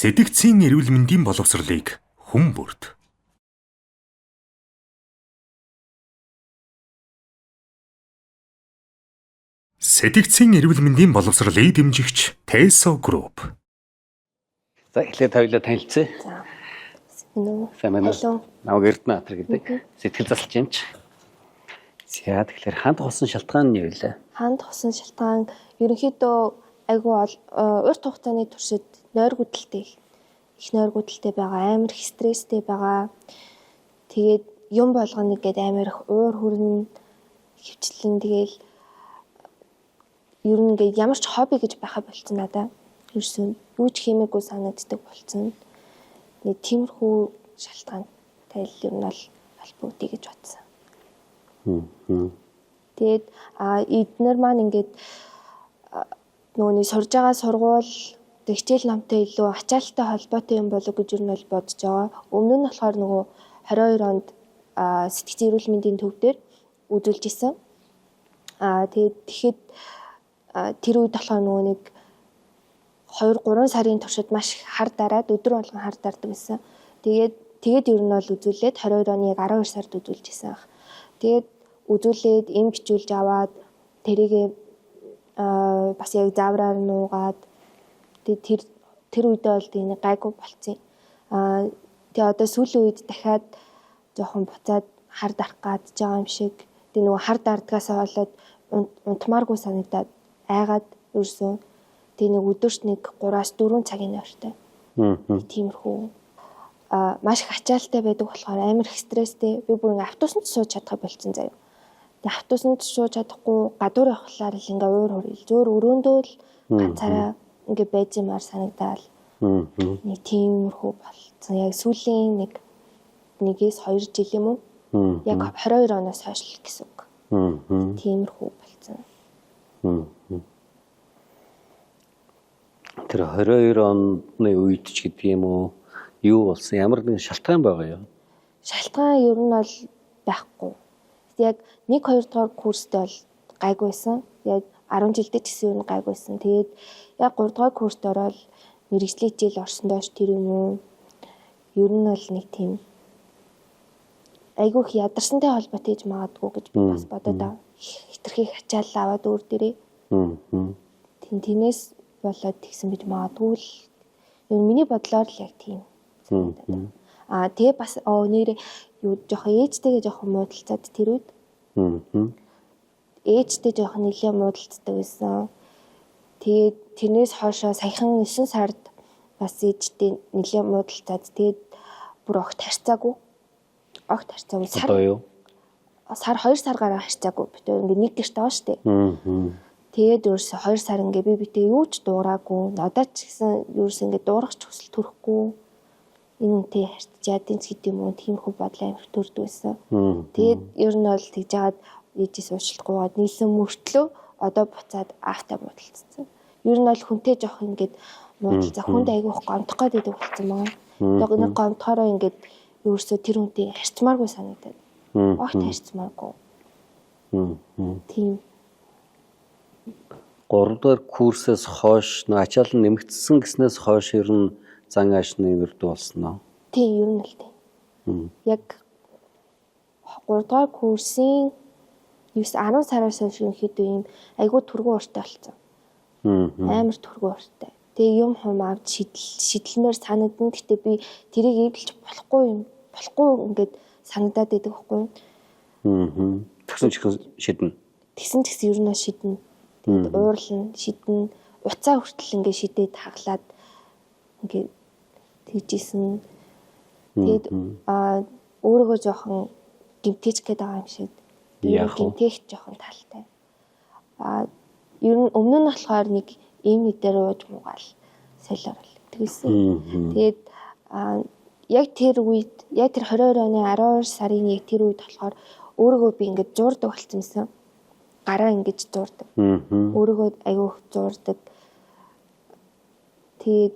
Сэтгцийн эрүүл мэндийн боловсролыг хүн бүрт Сэтгцийн эрүүл мэндийн боловсролыг дэмжигч Teso Group. За, эхлээд хоёулаа танилцъя. За. Сайн уу? Сайн байна уу? Алло. Намайг Эрдэнэ Атар гэдэг. Сэтгэл заслж юмч. За, тэгэхээр хаанд хулсан шалтгаан нь юу вэ? Хаанд хусан шалтгаан ерөнхийдөө айгүй урт хугацааны туршид нойргүйдэлтэй их нойргүйдэлтэй байгаа, амар их стресстэй байгаа. Тэгээд юм болгоно гээд амар их уур хүрнэ, хөвчлэн тэгээл ер нь ингээд ямар ч хобби гэж байха болцсон надаа. Ерөөсөө юу ч хиймээгүй санагддаг болцсон. Нэг тиймэрхүү шалтгаантай л ер нь бол холбогдъё гэж бодсон. Тэгээд эднэр маань ингээд нөгөө нэг сурж байгаа сургууль тэг хичээл номтой илүү ачаалттай холбоотой юм болов гэж ер нь бол бодож байгаа. Өмнө нь болохоор нөгөө 22 онд сэтгцийн эрүүл мэндийн төв дээр үзүүлж исэн. Тэгээд тэгэхэд тэр үед болохоор нөгөө нэг 2 3 сарын туршид маш их хар дараад өдөр болгон хар дардаг байсан. Тэгээд ер нь бол үзүүлээд 22 оны яг 12 сард үзүүлж исэн ах. Тэгээд үзүүлээд эм бичүүлж аваад тэрийг бас яг заавраар нуугаад тэгээд тэр үедээ бол тийм гайгүй болцсон. Тэгээ одоо сүүлийн үед дахиад жоохон буцаад хар дарах гадж байгаа юм шиг. Тэгээ нөгөө хар дардгаасаа болоод унтмааргүй санагдаад айгаад ерөөсөө тэгээ нэг өдөрт нэг 3-аас 4 цагийн нойртой. Тиймэрхүү. Маш их ачаалттай байдаг болохоор амар их стресстэй. Би бүр ингээ автобусанд сууж чадах болцсон заяа. Тэгээ автобусанд сууж чадахгүй гадуур явхлаар л ингээ уур хүрэл. Зөөр өрөөндөө л ганцаараа ингээ байж юмар санагдаал. Нэг тиймэрхүү болцсон. Яг сүүлийн нэг 1-2 жил юм уу? Яг 22 оноос хойш л гэсэн үг. Тиймэрхүү болцсон. Тэр 22 оны үед ч гэдэг юм уу? Юу болсон? Ямар нэгэн шалтгаан байгаа юу? Шалтгаан ер нь бол байхгүй. Яг 1 2 дугаар курстэй бол гайгүй байсан. Яг 10 жилдээ ч гэсэн ер нь гайгүй байсан. Тэгээд яг 3 дугаар курст ороод мэрэгжлийн хичээл орсон доош тэр юм уу? Ер нь бол нэг тийм айгүй их ядарсантай холбоотой гэж магадгүй гэж би бас бодоод байгаа. Хитрхи ачаал аваад өөр дээрээ. Тэнээс болоод тэгсэн гэж магадгүй л. Ер нь миний бодлоор л яг тийм. Тэгээ бас нэрээ юу жоохон ээжтэйгээ жоохон муудалцаад тэр үед. Ээжтэй жоохон нэлээд муудалцдаг байсан. Тэгээд тэрнээс хойшоо саяхан 9 сард бас ээжтэй нэлээд муудалцаад тэгээд бүр огт харьцаагүй. Огт харьцаагүй. Сар Одоо юу? Сар 2 сар гараа харьцаагүй. Бид хоёр ингээ нэг гэрт байгаа шүү дээ. Тэгээд ерөөсө 2 сар ингээ би битээ юу ч дуураагүй. Надад ч гэсэн ерөөсө ингээ дуурах ч хүсэл төрөхгүй. Энэ үнтэй харьцаж ядын ч гэдэг юм уу тиймэрхүү бодол амар төрдөг байсан. Тэгээд ер нь бол тэгж жагаад ээжээс уучлахгүйгээд нийлсэн мөртлөө одоо буцаад аавтай муудалцсан. Ер нь бол хүнтэй жоох ингээд муудалцаа хүнд айгүйх гомдох гээд байдаг болсон байгаа. Одоо нэг гомдохороо ингээд ерөөсөө тэр хүнтэй харьцмааргүй санагдаад. Огт харьцмааргүй. Тийм. 3 дугаар курсээс хойш нөө ачаал нь нэмэгдсэн гэснээс хойш ер нь зан ааш нэмэрдүү болсон уу? Тийм, ер нь л тийм. Яг 3 дугаар курсын 9 10 сараас хойш ерөнхийдөө ийм айгүй түргэн ууртай болсон. Амар түргэн ууртай. Тэгээ юм хум авч шидлэмээр санагдана. Гэтэ би тэрийг эвдэлж болохгүй юм. Болохгүй ингээд санагдаад байдаг байхгүй юу? Тэгсэн ч гэсэн шиднэ. Тэгсэн ч гэсэн ер нь шиднэ. Тэгээд уурлна, шиднэ. Уцаа хүртэл ингээд шидээд хаглаад ингээд тэгжсэн. Тэгээд өөрийгөө жоохон гимтэж гээд байгаа юм шиг. Яах вэ? Гимтэх жоохон талтай. Ер нь өмнө нь болохоор нэг ийм нэг дээр ууж муугаал солиорол тэгсэн. Тэгээд яг тэр үед, яг тэр 22 оны 12 сарын яг тэр үед болохоор өөрийгөө би ингээд зуурдаг болчихсон. Гараа ингэж зуурдаг. Өөрийгөө айгүй их зуурдаг. Тэгээд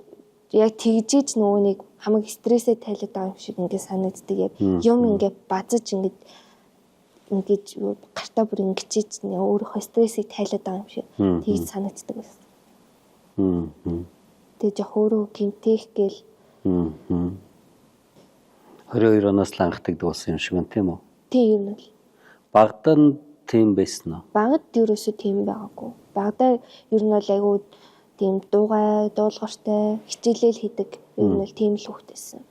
яг тэгжиж нөгөө нэг хамаг стрессээ тайлаад байгаа юм шиг ингээд санагддаг. Яг юм ингээд базаж ингээд ингэж юу гартаа бүр ингэчиж өөрийнхөө стрессийг тайлаад байгаа юм шиг тэгж санагддаг байсан. Тэгээ жоох өөрөө гинтэх гээл. 22 оноос л анхдагдаг болсон юм шиг байна, тийм үү? Тийм, ер нь бол. Багадаа нь тийм байсан уу? Багад ерөөсөө тийм байгаагүй. Багадаа ер нь бол айгүй тийм дуугай, дуулууртай, хичээлэл хийдэг. Ер нь бол тийм л хүүхэд байсан.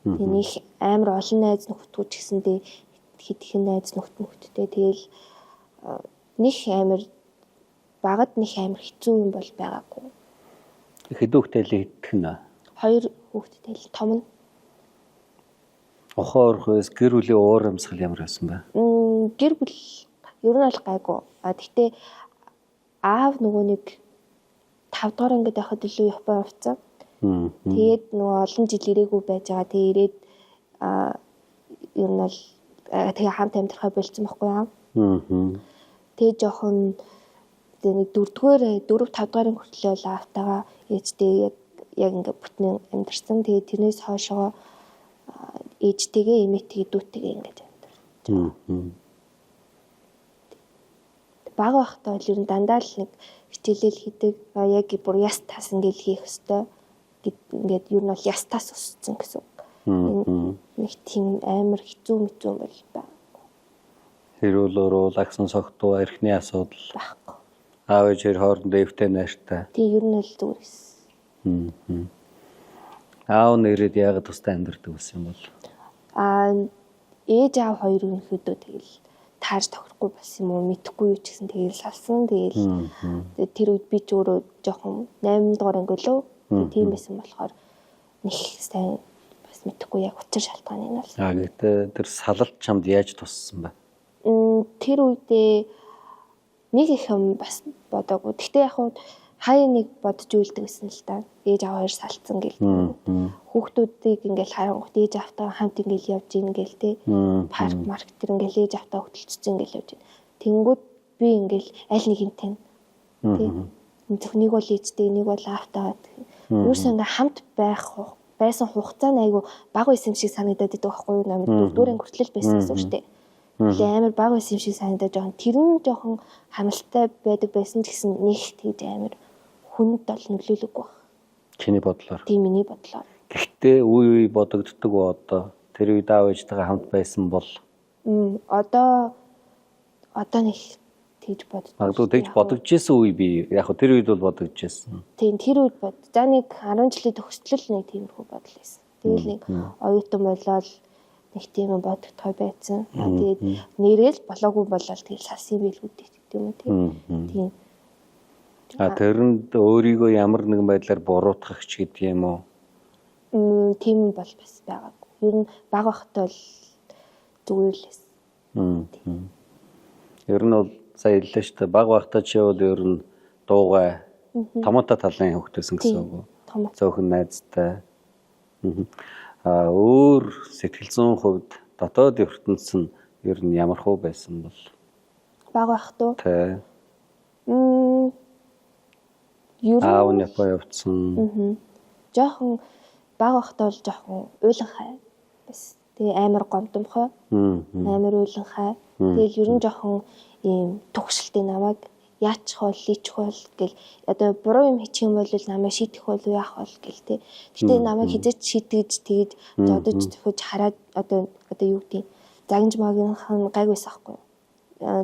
Тэгээ нэг амар олон найз нөхдөд ч гэсэндээ хэдхэн найз нөхдөд мөхдөдтэй тэгэл нэг амар багад нэг амар хэцүү юм бол байгаагүй. Хэдэн хүүхдтэй л хэдхэн вэ? 2 хүүхэдтэй л, том нь. Ухаан орхоос гэр бүлийн уур амьсгал ямар байсан бэ? Гэр бүл ер нь бол гайгүй. А тэгтээ аав нөгөө нэг 5 дугаар ангид байхад илүү Япон явцсан. Тэгээд нөгөө олон жил ирээгүй байж байгаа. Тэгээ ирээд ер нь бол тэгээ хамт амьдрахаа болцсон байхгүй юу? Тэгээ жоохон тэгээ нэг 4 5 дугаар хүртэл бол аавтайгаа ээжтэй яг ингээ бүтэн амьдарсан. Тэгээ тэрнээс хойшоо ээжтэйгээ, эмээтэйгээ, дүүтэйгээ ингээд амьдарч. Бага байхдаа бол ер нь дандаа л нэг хичээлэл хийдэг. Яг бүр яс тас ингээл хийх ёстой. Ингээд ер нь бол яс тас өссөн гэсэн үг. Нэг тийм амар хэцүү мэцүү бол байхгүй. Хэрүүл уруул, агсан согтуу, эрхний асуудал байхгүй. Аав ээж хоёр хоорондоо эвтэй найртай. Тийм, ер нь л зүгээр гэсэн. Аав нь ирээд яагаад тустай амьдардаг байсан юм бол? Ээж аав хоёр ерөнхийдөө тэгэл таарж тохирохгүй болсон юм уу, мэдэхгүй юу ч гэсэн тэгэл салсан. Тэгэл тэр үед би ч өөрөө жоохон 8 дугаар анги лөө тийм байсан болохоор нэг сайн бас мэдэхгүй яг учир шалтгааны нь бол. Гэхдээ тэр салалт чамд яаж туссан бэ? Тэр үедээ нэг их юм бас бодоогүй. Гэхдээ яг хаяа нэг бодож үйлдэг гэсэн л та. Ээж аав хоёр салцсан гэл. Хүүхдүүдийг ингээл харангуут ээж аавтайгаа хамт ингээл явж ийн гэл те. Парк марк тэр ингээл ээж аавтаа хөтөлцсөн ингээл явж ийн. Тэнгүүд би ингээл аль нэг юмтай. Тэ. Зөвхөн нэг бол ээжтэй, нэг бол аавтайгаа. Юусэн ингээ хамт байх байсан хугацаа нь айгу бага байсан юм шиг санагдаад байдаг байхгүй юу? Намайг дөрөвдүгээр анги хүртэл байсан гэсэн үг шүү дээ. Тэгээ амар бага байсан юм шиг санагдаад жоохон тэр нь жоохон хамалтай байдаг байсан ч гэсэн нэг тэгж амар хүнд бол нөлөөлөөгүй баг. Чиний бодлоор. Тийм, миний бодлоор. Гэхдээ үе үе бодогддог уу одоо? Тэр үед аав ээжтэйгээ хамт байсан бол Одоо нэг тэгж боддог. Магадгүй тэгж бодогдож исэн үе би яг хөө тэр үед бол бодогдож исэн. Тийм, тэр үед бод. За нэг 10 жилийн төгсгөл нэг тиймэрхүү бодол байсан. Тэгэл нэг оюутан болоод нэг тийм юм бодогдохой байсан. Тэгээд нэрэл болоогүй болол тэгэл салсан юм билүү гэдэг юм уу тийм. Тэрэнд өөрийгөө ямар нэгэн байдлаар буруутгах ч гэдэг юм уу? Тийм бол бас байгаагүй. Ер нь бага байхдаа бол зүгээр л байсан. Ер нь бол сая хэллээ шүү дээ. Бага байхдаа чи бол ер нь дуугай, томото талын хүүхэд байсан гэсэн үг үү? Цөөхөн найзтай. Өөр сэтгэл зүйн хувьд дотоод ертөнц нь ер нь ямар хуу байсан бол? Бага байхад уу? Тэ. Ер нь аав нь Япон явцсан. Жохон бага байхдаа бол жохон уйланхай байсан. Тэгээ амар гомдомхой. Амар уйланхай. Тэгэл ер нь жохон ийм төгсөлтэй намайг яачих бол, лийчих бол гэл одоо буруу юм хийчих юм бол намайг шийдэх бол яах бол гэл тэ. Гэтэ намайг хизээч шийтгэж тэгэж зодож төхөж хараад одоо юу гэдэг загинж магийнх нь гайг байсан хгүй.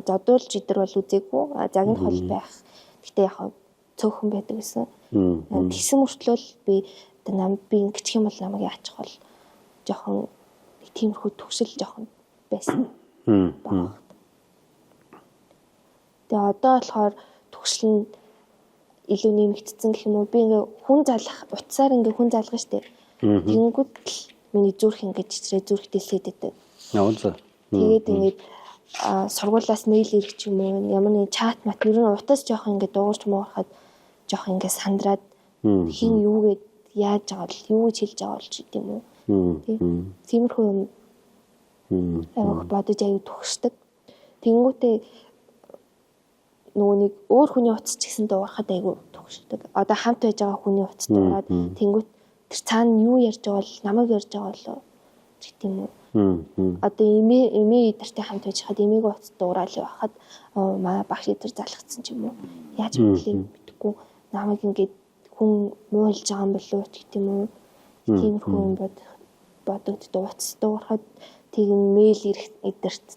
Зодуулж идэр бол үзээгүй. Загнах бол байх. Гэтэ яг цөөхөн байдаг гэсэн. Тэгсэн мөртлөө би одоо нам би ингэчих юм бол намайг яачих бол жоохон тиймэрхүү төгсөл жоохон байсан. Тэгээ одоо болохоор төгсөл нь илүү нэмэгдсэн гэх юм уу? Би ингээ хүн залах утсаар ингээ хүн залгана штэ. Тэнгүүд л миний зүрх ингээ чичрээ зүрх дэлсээд байдаг. Тэгээд ингээд сургуулиас мэйл ирэх ч юм уу ямар нэгэн чат мат ер нь утас жоох ингээ дуугарч муурахад жоох ингээ сандраад хин юу гээд яаж байгаа бол юу гэж хэлж байгаа бол ч гэдэм үү. Тиймэрхүү юм аяг бодож аяг төгсдөг. Тэнгүүтээ нөгөө нэг өөр хүний утас ч гэсэн дуугархад аягүй төгсдөг. Одоо хамт байж байгаа хүний утас дуугараад тэнгүүт тэр цаана юу ярьж байгаа бол намайг ярьж байгаа болоо ч гэдэм үү. Одоо эмээ эдэртэй хамт байж хаад эмээгөө утас дуураал явахад манай багш эдэр залгацсан ч юм уу. Яаж мэдлээ мэдэхгүй намайг ингээд Хүн муу хэлж байгаа юм болов уу ч гэдэг юм уу. Тиймэрхүү юм бодогддог. Утас дуугарахад тийм мэйл ирэх эдэрт.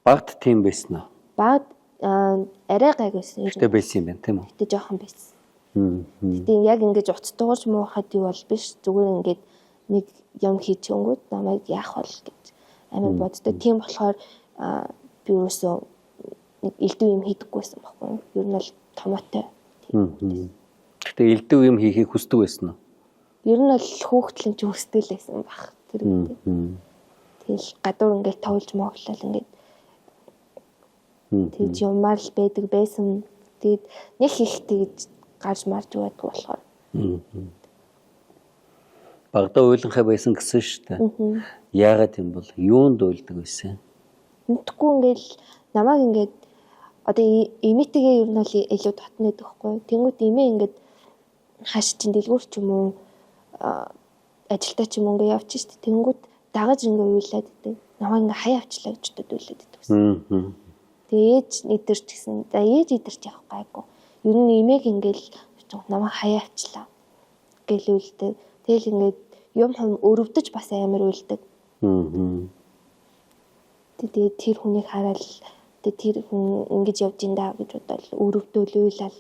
Багт тийм байсан уу? Багт арай гайг байсан. Гэтэ байсан юм байна, тийм үү? Гэтэ жоохон байсан. Гэтэ яг ингэж утас дуугарч муухад юу бол биш. Зүгээр ингээд нэг юм хийчихэнгүүт намайг яах бол гэж амар боддог. Тийм болохоор би өөрөөсөө нэг элдв юм хийдэггүйсэн байхгүй юу? Ер нь бол томоотой. Гэтэ элдв юм хийхийг хүсдэг байсан уу? Ер нь бол хүүхдлэн ч хүсдэг л байсан баг. Тэр үед. Тэгэл гадуур ингээд тоглож моглол ингээд тэгж юмар л байдаг байсан. Тэгээд нэг их тэгж гарч марж байдаг болохоор. Багадаа уйланхай байсан гэсэн шүү дээ. Яагаад юм бол юунд уйлдаг байсан? Мэдхгүй ингээл намайг ингээд одоо эмээтэйгээ ер нь бол илүү дотно байдаг хгүй. Тэнгүүт эмээ ингээд хааш чинь дэлгүүр ч юм уу ажилдаа ч юм уу ингээд явчих шүү дээ. Тэнгүүт дагаж ингээд уйлаад идэв. Намайг ингээд хаяа авчлаа гэж бодод уйлаад идэв. Тэгээ ээж эдэр ч гэсэн за ээж эдэр ч явах гайгүй. Ер нь эмээг ингээд намайг хаяа авчлаа гэл уйлдаг. Тэгэл ингээд юм хум өрөвдөж бас амар уйлдаг. Тэгээд тэр хүнийг хараад тэр хүн ингэж явж ин да гэж бодоод өрөвдөөл уйлал.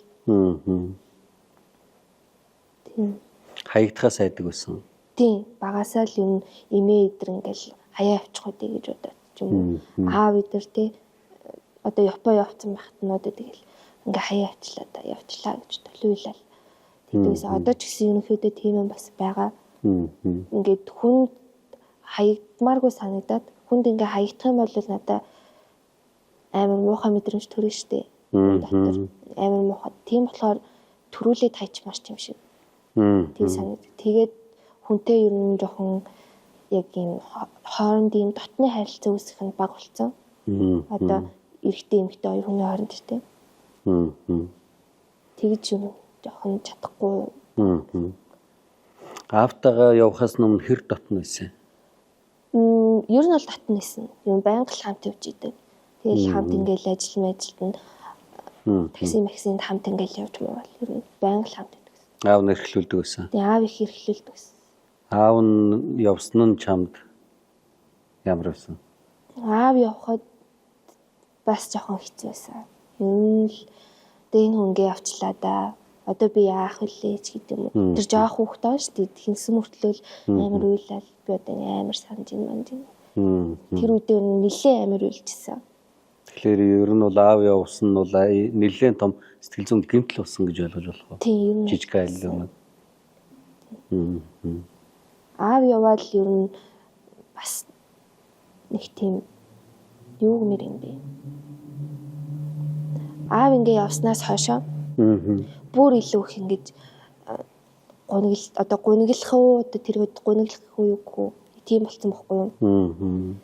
Тийм. Хаягдахаас айдаг байсан. Тийм. Багасаа л юм эмээ эдэр ингээл хаяа авчих үү гэж бодоод ч юм уу. Аав эдэр те одоо Япон явцсан байхад нь одоо тэгэл ингээ хаяа авчлаа да явчлаа гэж төлөвлөл. Тэгээс одоо ч гэсэн ерөнхийдөө тийм юм бас байгаа. Ингээд хүнд хаягдмааргүй санагдаад хүнд ингээ хаягдах юм бол надаа амар муухай мэдрэмж төрнө штэ. Дотор амар муухай. Тийм болохоор төрүүлээд хайчмаар ч юм шиг. Тийм санагд. Тэгээд хүнтэй ер нь жоохон яг ийм хооронд ийм дотны харилцаа үүсгэх нь бага болсон. Одоо эрэгтэй эмэгтэй хоёр хүний хооронд тийм. Тэгж юм жоохон чадахгүй. Аавтайгаа явахаас өмнө хэр дотно байсан? Ер нь бол дотно байсан. Ер нь байнга л хамт явж идэг. Тэгэл хамт ингээл ажил мэжилд нь такси максинд хамт ингээл явж муувал ер нь байнга л хамт идэг. Аав нь эрхлүүлдэг байсан. Тэгээ аав их эрхлүүлдэг байсан. Аав нь явсан нь чамд ямар байсан? Аав явхад бас жоохон хэцүү байсан. Ер нь л тэгээ энэ хүн ингээ явчлаа да. Одоо би яах вүлээ ч гэдэг юм уу. Тэр жоох хүүхэд байгаа шүү дээ. Хинсэн мөртлөөл амар уйлал би одоо амар санаж ин манж ин. Тэр үедээ нилээ амар уйлжсэн. Тэгэхээр ер нь бол аав явсан нь бол нэлээд том сэтгэл зүйн гэмтэл болсон гэж ойлгож болох уу? Тийм ер нь жижиг айл юм. Аав яваад л ер нь бас нэг тийм юу гэмээр юм бэ? Аав ингээ явснаас хойшоо бүр илүү их ингэж гуниглал одоо гуниглах уу одоо тэр үед гуниглах уу юу гэх үү тийм болсон бохгүй юу?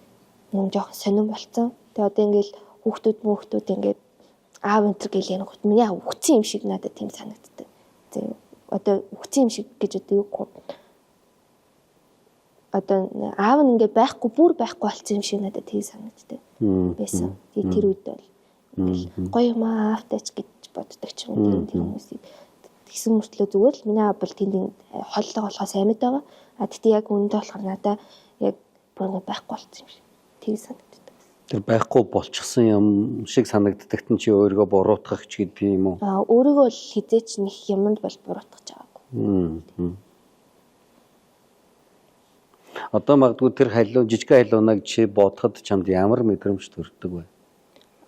Юм жоох сонирн болсон. Тэгээ одоо ингээл хүүхдүүд мөөхтүүд ингээд аав энэ төр гэл ярихад миний аав үхсэн юм шиг надад тийм санагддаг. Тийм одоо үхсэн юм шиг гэж одоо юу гэх вэ? Одоо аав нь ингээд байхгүй бүр байхгүй болсон юм шиг надад тийм санагддаг байсан. Тэгээ тэр үед бол ингээл гоё юм аа аавтай ч гэж боддог ч юм уу тийм хүмүүсийг тэгсэн мөртлөө зүгээр л миний аав бол тэнд холлого болохоо сайн мэд байгаа. А тэгтээ яг үүндээ болохоор надаа яг бүр ингээд байхгүй болсон юм шиг тийм санагддаг. Тэр байхгүй болчихсон юм шиг санагддагт нь чи өөрийгөө буруутгах ч гэдэг юм уу? А өөрийгөө бол хизээч нэг юмд бол буруутгах байгаагүй. Одоо магадгүй тэр халиу жижиг халиунаг чи бодоход чамд ямар мэдрэмж төрдөг вэ?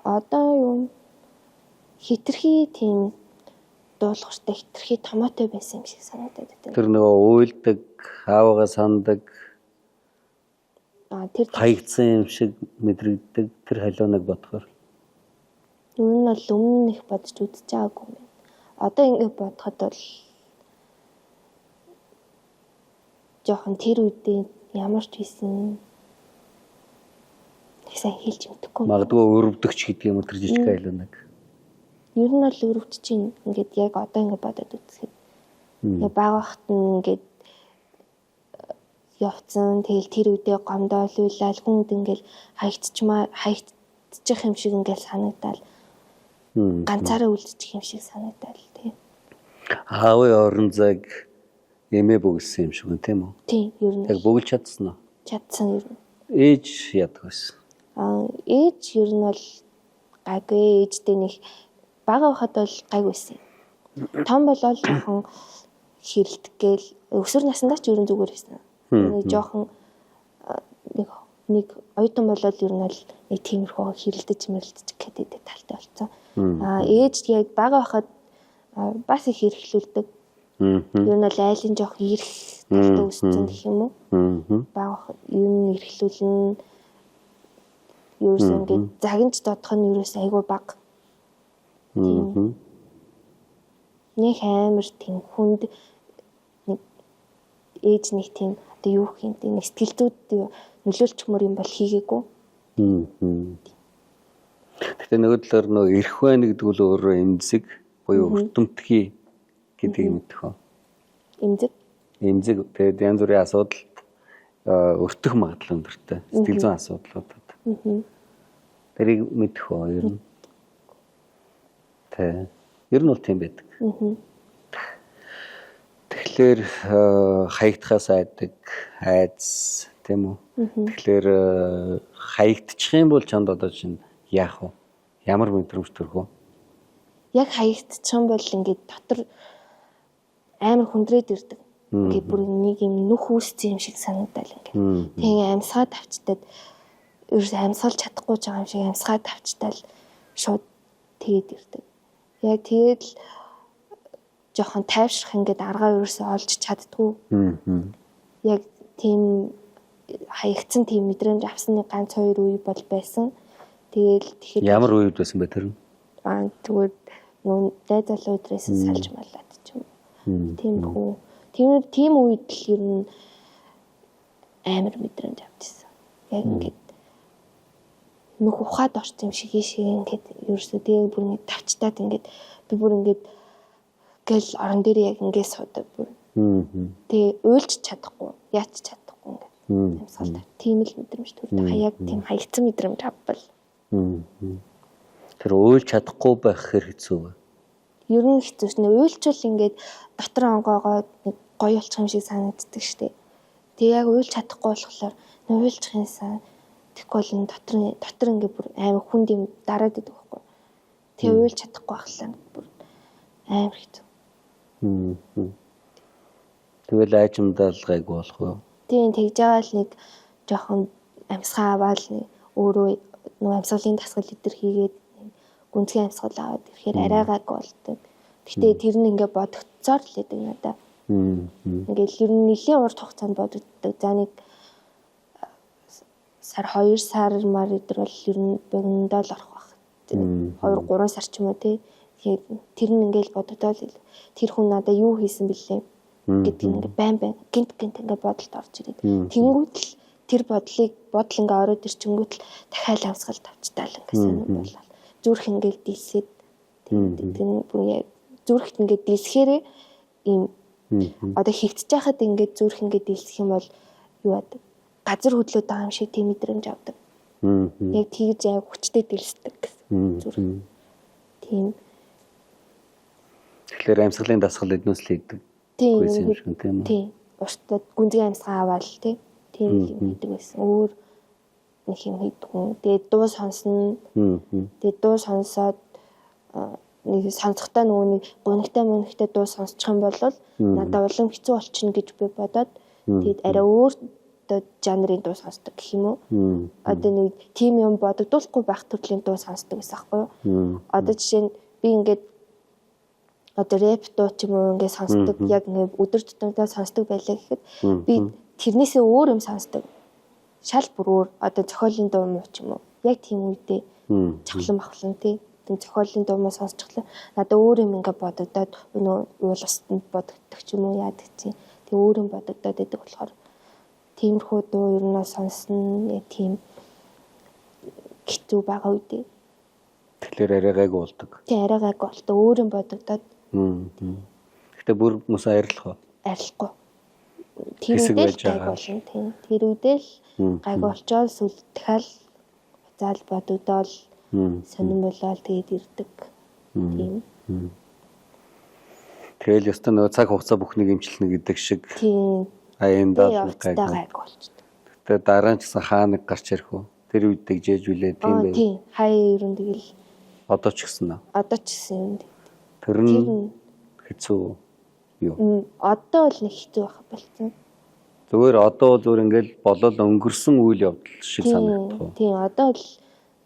Одоо юм хитрхи тийм дуулууртай хитрхи томоотой байсан юм шиг санагдаад байна. Тэр нөгөө уйлдаг, аавыгаа сандаг, тэр хаягдсан юм шиг мэдрэгддэг тэр халиунаг бодохоор. Ер нь бол өмнө их бодож үзэж байгаагүй юм байна. Одоо ингэ бодоход бол жоохон тэр үедээ ямар ч хийсэн их сайн хэлж мэдэхгүй. Магадгүй өрөвдөгч гэдэг юм уу тэр жижиг халиунаг. Ер нь бол өрөвдөж чинь ингээд яг одоо ингэ бодоод үзэхэд яг бага бахт нь ингээд явцсан. Тэгэл тэр үедээ гомдоол уйлал хүнд ингээл хаягдчих юм шиг ингээл санагдаал. Ганцаараа үлдчих юм шиг санагдаал тий. Аавын орон зайг эмээ бөглөсөн юм шиг байна, тийм үү? Тийм, ер нь Яг бөглөж чадсан уу? Чадсан ер нь. Ээж яадаг байсан? Аа, ээж ер нь бол гайгүй, ээжтэй нэг бага байхад бол гайгүй байсан. Том болоод жоохон хэрэлдэх гээл өсвөр насндаа ч ер нь зүгээр байсан. Нэг жоохон нэг оюутан болоод ер нь бол нэг тиймэрхүү хэрэлдэж мэрэлдэж гэдэг талтай болсон. Аа, ээж яг бага байхад бас их эрхлүүлдэг. Ер нь бол айлын жоох эрх талтай өссөн гэх юм уу? Бага ер нь эрхлүүлнэ. Ерөөсөө ингээд загинж додох нь ерөөсөө айгүй бага. Нэг амар тийм хүнд нэг ээж нэг тийм одоо юу гэх юм бэ, нэг сэтгэл зүйд нөлөөлчмөр юм бол хийгээгүй. Гэхдээ нөгөө талаар нөгөө эрх байна гэдэг нь өөрөө эмзэг буюу өртөмтгий гэдгийг мэдэх үү? Эмзэг. Эмзэг, тэгээд янз бүрийн асуудалд өртөх магадлал өндөртэй. Сэтгэл зүйн асуудлуудад. Тэрийг мэдэх үү ер нь? Тэ. Ер нь бол тийм байдаг. Тэгэхээр хаягдахаас айдаг, айдас, тийм үү? Тэгэхээр хаягдчих юм бол чамд одоо чинь яах вэ? Ямар мэдрэмж төрөх вэ? Яг хаягдчих юм бол ингээд дотор амар хүндрээд ирдэг. Ингээд бүр нэг юм нүх үүссэн юм шиг санагдал ингээд. Тэгээ амьсгаад авчтаад ерөөсөө амьсгалж чадахгүй ч байгаа юм шиг амьсгаад авчтаал шууд тэгээд ирдэг. Яг тэгээд л жоохон тайвшрах ингээд аргаа ерөөсөө олж чаддгүй. Яг тийм хаягдсан тийм мэдрэмж авсан нэг ганц хоёр үе бол байсан. Тэгээл тэгэхэд Ямар үед байсан бэ тэр нь? Аа, тэгвэл нүүн найз залуу өдрөөс салж маллаад ч юм уу. Тиймэрхүү. Тийм үед л ер нь амар мэдрэмж авчихсан. Яг ингээд нүх ухаад орсон юм шиг ийшээ ингээд ерөөсөө тэгээ бүр ингээд тавчтаад ингээд би бүр ингээд гэл орон дээр яг ингээд суудаг бүр. Тэгээ уйлж чадахгүй, яач чадахгүй ингээд амьсгал. Тийм л мэдрэмж төрдөг. Яг тийм хаягдсан мэдрэмж авбал. Тэр уйлж чадахгүй байх хэр хэцүү вэ? Ер нь хэцүү шнэ. Уйлчвал ингээд дотор онгоогоо нэг гоё болчих юм шиг санагддаг штэ. Тэгээ яг уйлж чадахгүй болохоор уйлчих юмсан. Тэгэхгүй бол энэ дотор ингээд бүр амар хүнд юм дараад идэг байхгүй. Тэгээ уйлж чадахгүй байхлаа бүр амар хэцүү. Тэгэл айчмдал гайгүй болох уу? Тийм, тэгж байгаа л нэг жоохон амьсгаа аваад нэг өөрөө нөгөө амьсгалын дасгал өдр хийгээд гүнзгий амьсгал аваад ирэхээр арай гайгүй болдог. Гэхдээ тэр нь ингээ бодогдсоор л байдаг надаа. Ингээл ер нь нэлийн урт хугацаанд бодогддог. За нэг сар 2 сар мар өдр бол ер нь богиндоо л орох байх. 2 3 сар ч юм уу тий. Тэгэхээр тэр нь ингээл бодогдоол тэр хүн надаа юу хийсэн бэлээ гэдэг нь ингээ байн байн гинт гинт ингээ бодолд орж ирээд. Тэнгүүт л тэр бодол ингээ ороод ирчингүүт л дахиад амьсгал тавчтаал ингээ сонир болол. Зүрх ингээл дилсээд тэр бүр яг зүрхт ингээд дилсэхээрээ ийм одоо хигдэж байхад ингээд зүрх ингээд дилсэх юм бол юу яадаг? Газар хөдлөөд байгаа юм шиг тийм мэдрэмж авдаг. Яг тэгж яг хүчтэй дилсдэг гэсэн зүрх. Тийм. Тэгэхээр амьсгалын дасгал эднээс л хийдэг. Тийм. Юм шиг тийм үү? Тийм. Уртад гүнзгий амьсгаа аваад тий. Тийм юм хийдэг байсан. Өөр нэг юм хийдэггүй. Тэгээд дуу сонсно. Тэгээд дуу сонсоод нэг сонсохдоо нөгөө нэг гунигтай мөнхтэй дуу сонсчих юм бол надад улам хэцүү болчихно гэж би бодоод тэгээд арай өөр одоо жанрын дуу сонсдог гэх юм уу? Одоо нэг тийм юм бодогдуулахгүй байх төрлийн дуу сонсдог гэсэн аахгүй юу? Одоо жишээ нь би ингээд одоо рэп дуу ч юм уу ингээд сонсдог, яг ингээд өдөр тутамдаа сонсдог байлаа гэхэд би тэрнээсээ өөр юм сонсдог. Шал бүр өөр одоо зохиолын дуу муу ч юм уу. Яг тийм үедээ чавлан махлан тий. Тийм зохиолын дуу муу сонсчихлаа. Надад өөр юм ингээд бодогдоод нөө уул устанд бодогддог ч юм уу яадаг чи. Тэг өөр юм бодогдоод байдаг болохоор тиймэрхүү дуу ер нь сонсно. Яг тийм хэцүү байгаа үедээ. Тэгэхээр арай гайгүй болдог. Тий, арай гайгүй болдог. Өөр юм бодогдоод. Гэтэ бүр мөс арилах уу? Арилахгүй. Тэр үедээ л гайгүй болно. Тийм. Тэр үедээ л гайгүй болчоод сүл дахиад буцаал бодогдоол сонирн болоод тэгээд ирдэг. Тийм. Тэгэл ёстой нөгөө цаг хугацаа бүхнийг эмчилнэ гэдэг шиг Тийм. аяндаа Тэгээ л явцдаа гайгүй. гайгүй болчдөг. Гэтэ дараа нь ч гэсэн хаа нэг гарч ирэх үү? Тэр үед тэгжээжүүлээ тийм Аа байх. тийм. Хаяа ер нь тэгэл Одоо ч гэсэн үү? одоо ч гэсэн юм. Тэр Тэр нь нь хэцүү юу? одоо бол нэг хэцүү байх болсон. Зүгээр одоо бол зүгээр ингээл болол өнгөрсөн үйл явдал шиг санагдах уу? Тийм, одоо л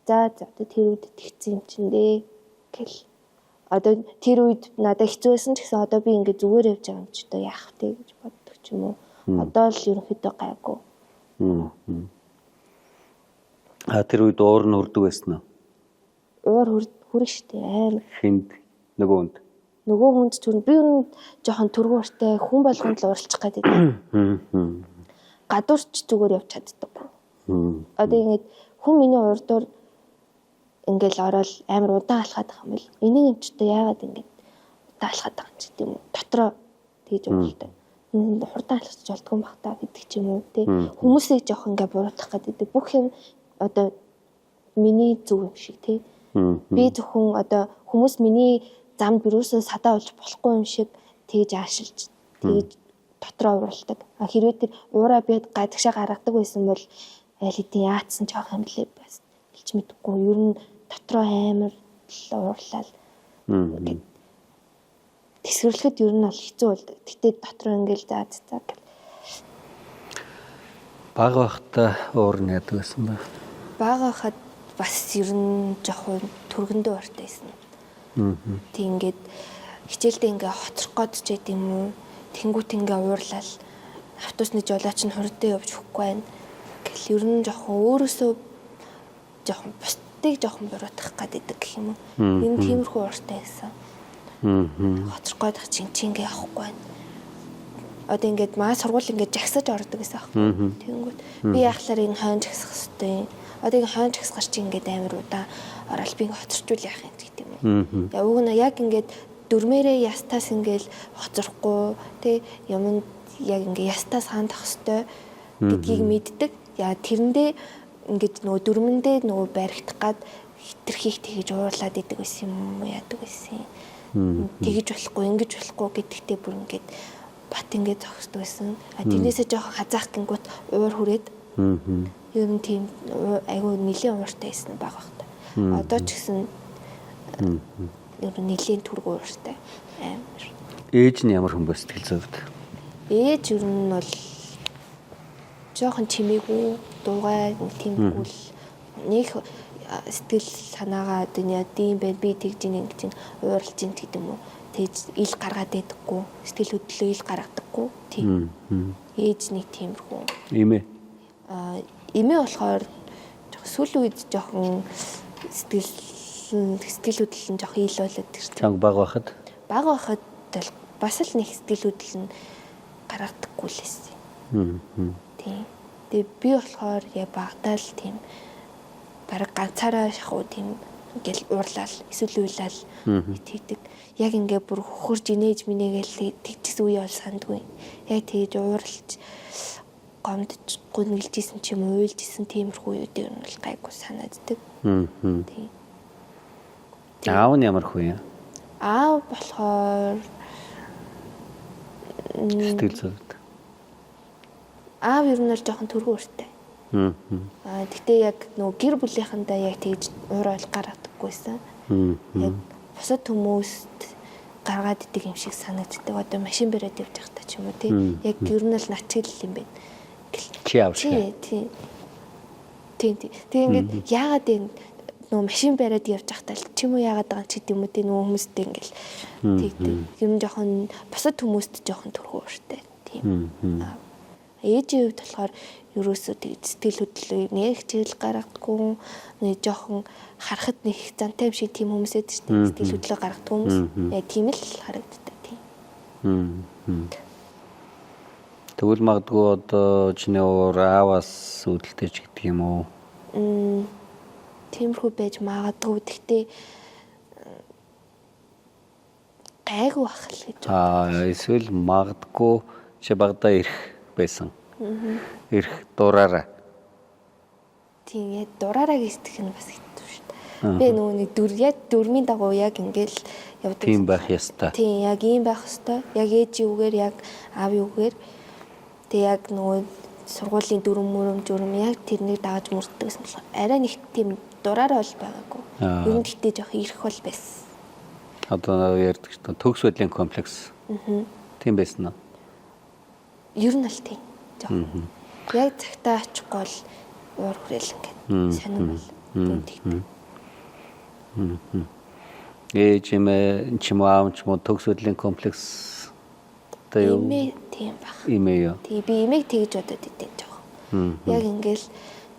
за за одоо тэр үед тэгсэн юм чинь дээ гэл. Одоо тэр үед надад хэцүү байсан ч гэсэн одоо би ингээ зүгээр явж байгаа юм чи одоо яах вэ гэж боддог ч юм уу. Одоо л ерөнхийдөө гайгүй. А тэр үед уур нь хүрдэг байсан уу? Уур хүрэх штэ амар. Хүнд нөгөө хүнд. Нөгөө хүнд түр би ер нь жоохон түргүүртэй хүн болгонд л ууралчих гээд байдаг. Гадуурч зүгээр явж чаддаггүй. Одоо ингээд хүн миний урдуур ингээл ороод амар удаан алхаад байгаа юм бол энийг юм ч одоо яагаад ингээд удаан алхаад байгаа юм чи гэдэм үү дотроо тэгж ууралтай. Энэ хурдан алхаж болдгоо юм бах та гэдэг ч юм уу тий. Хүмүүсийг жоох ингээ буруутгах гэдэг бүх юм одоо миний зүг юм шиг тий. Би зөвхөн одоо хүмүүс миний замд юусоо садаа болж болохгүй юм шиг тэгж аашилж тэгж дотроо ууралдаг. А хэрвээ тэр уураа би гадагшаа гаргадаг байсан бол аль хэдийн яатсан ч авах юм лээ бас хэлж мэдэхгүй. Ер нь дотроо амар л уурлал ингээд тэсгэрлэхэд ер нь бол хэцүү болдог. Гэтэ дотроо ингээл за за гэл. Бага байхдаа уур нь яадаг байсан бэ? Бага хахад бас ер нь жоохон түргэндээ ууртай байсан. Тэг ингээд хичээлдээ ингээ хоцрох гээд ч байд юм уу. Тэнгүүт ингээ уурлал автобусны жолооч нь хурдтай явж өгөхгүй байна. Гэл ер нь жоохон өөрөөсөө жоохон бусдыг жоохон буруутгах гээд идэг гэх юм уу. Энэ тиймэрхүү ууртай байсан. Хоцрох гээд ах чинь чи ингээ явахгүй байна. Одоо ингээд маа сургууль ингээд жагсаж ордог гэсэн аахгүй. Тэнгүүт би яхахлаар энэ хойно жагсах хэвтэй. Одоо ингээ хойно жагсахаар чи ингээд амар удаан орол би ингээ хоцорчвол яах юм гэдэг юм уу. Я уг нь яг ингээд дүрмээрээ ястаас ингээл хоцрохгүй тий юмд яг ингээ ястаас хандах хэвтэй гэдгийг мэддэг. Я тэрэндээ ингээд нөгөө дүрмэндээ нөгөө баригдах гад хитрхийг тэгэж уурлаад идэг байсан юм уу яадаг байсан. Тэгэж болохгүй ингэж болохгүй гэдэгтээ бүр ингээд бат ингээд зогсдог байсан. А тэрнээсээ жоохон хазаах гингүүт уур хүрээд ер нь тийм айгүй нэлийн ууртай байсан баг багта. Одоо ч гэсэн ер нь нэлийн түргүү ууртай амар. Ээж нь ямар хүн бэ сэтгэл зүйн хувьд? Ээж ер нь бол жоохон чимээгүй, дуугай тиймгүй л нэг сэтгэл санаагаа одоо яа дим байна би тэгж ин ингэж ин ууралж ин гэдэг юм уу. Тэгж ил гаргаад байдаггүй, сэтгэл хөдлөлөө ил гаргадаггүй. Тийм. Ээж нэг тиймэрхүү. Имээ. А эмээ болохоор жоох сүүлийн үед жоохон сэтгэл хөдлөл нь жоох ил болоод ирсэн. Чанга бага байхад Бага байхад бол бас л нэг сэтгэл хөдлөл нь гаргадаггүй л байсан. Тийм. Тэгээ би болохоор яг багадаа л тийм бараг ганцаараа шахуу тийм ингээл уурлал эсвэл уйлал тэгдэг. Яг ингээ бүр хөхөрж инээж минийгээл тэгчихсэн үе бол сандгүй. Яг тэгж ууралж гомдож гүнгэлжсэн ч юм уу уйлжсэн тиймэрхүү үеүүд ер нь бол гайгүй санагддаг. Тийм. Аав нь ямар хүн юм? Аав болохоор Сэтгэл зүйн хувьд. аав ер нь бол жоохон түргэн ууртай. Аа тэгтээ яг нөгөө гэр бүлийнхэндээ яг тэгж уур ойл гаргадаггүйсэн. Яг бусад хүмүүст гаргаад идэг юм шиг санагддаг. Одоо машин бариад явж байхдаа ч юм уу тий. Яг ер нь л начил юм байна. Гэл. Чи аав шиг. Тий, тий. Тий, тий. Тэгээ ингээд яагаад энэ нөгөө машин бариад явж байхдаа л ч юм уу яагаад байгаа юм чи гэдэм үү тий нөгөө хүмүүстэй ингээл тэгдэг. Ер нь жоохон бусад хүмүүст жоохон түрхүү ууртай. Тийм. Ээжийн хувьд болохоор ерөөсөө тэг сэтгэл хөдлөлөө нэг хичээл гаргадаггүй нэг жоохон харахад нэг их зантай юм шиг тийм хүмүүс эд шүү дээ. Сэтгэл хөдлөлөө гаргадаг хүмүүс. Яг тийм л харагддаг тийм. Тэгвэл магадгүй одоо чиний уур ааваас үүдэлтэй ч гэдэг юм уу? Тиймэрхүү байж магадгүй. Тэгтээ гайгүй бах л гэж. Аа эсвэл магадгүй чи багадаа ирэх байсан. Ирэх дураараа. Тийм яг дураараа гисдэх нь бас хэцүү шүү дээ. Би нөгөө нэг дүр яг дүрмийн дагуу яг ингээл явдаг. Тийм байх ёстой. Тийм, яг ийм байх ёстой. Яг ээжийн үгээр, яг аавын үгээр. Тэг яг нөгөө сургуулийн дүрм мөрөм журм яг тэрнийг дагаж мөрддөг гэсэн болохоор арай нэг тийм дураараа бол байгаагүй. Ер нь гэхдээ жоох ирэх бол байсан. Одоо ярьдаг чинь төгс байдлын комплекс. Тийм байсан уу? Ер нь л тийм. Жоох. Яг цагтаа очихгүй бол уур хүрээл ингээд сонирм бол тэгдэг. Ээж эмээ ч юм уу аав ч юм уу төгс байдлын комплекс одоо юу? Эмээ тийм баг. Эмээ юу? Тий, би эмээг тэгж бодоод идэв жоох. Яг ингээл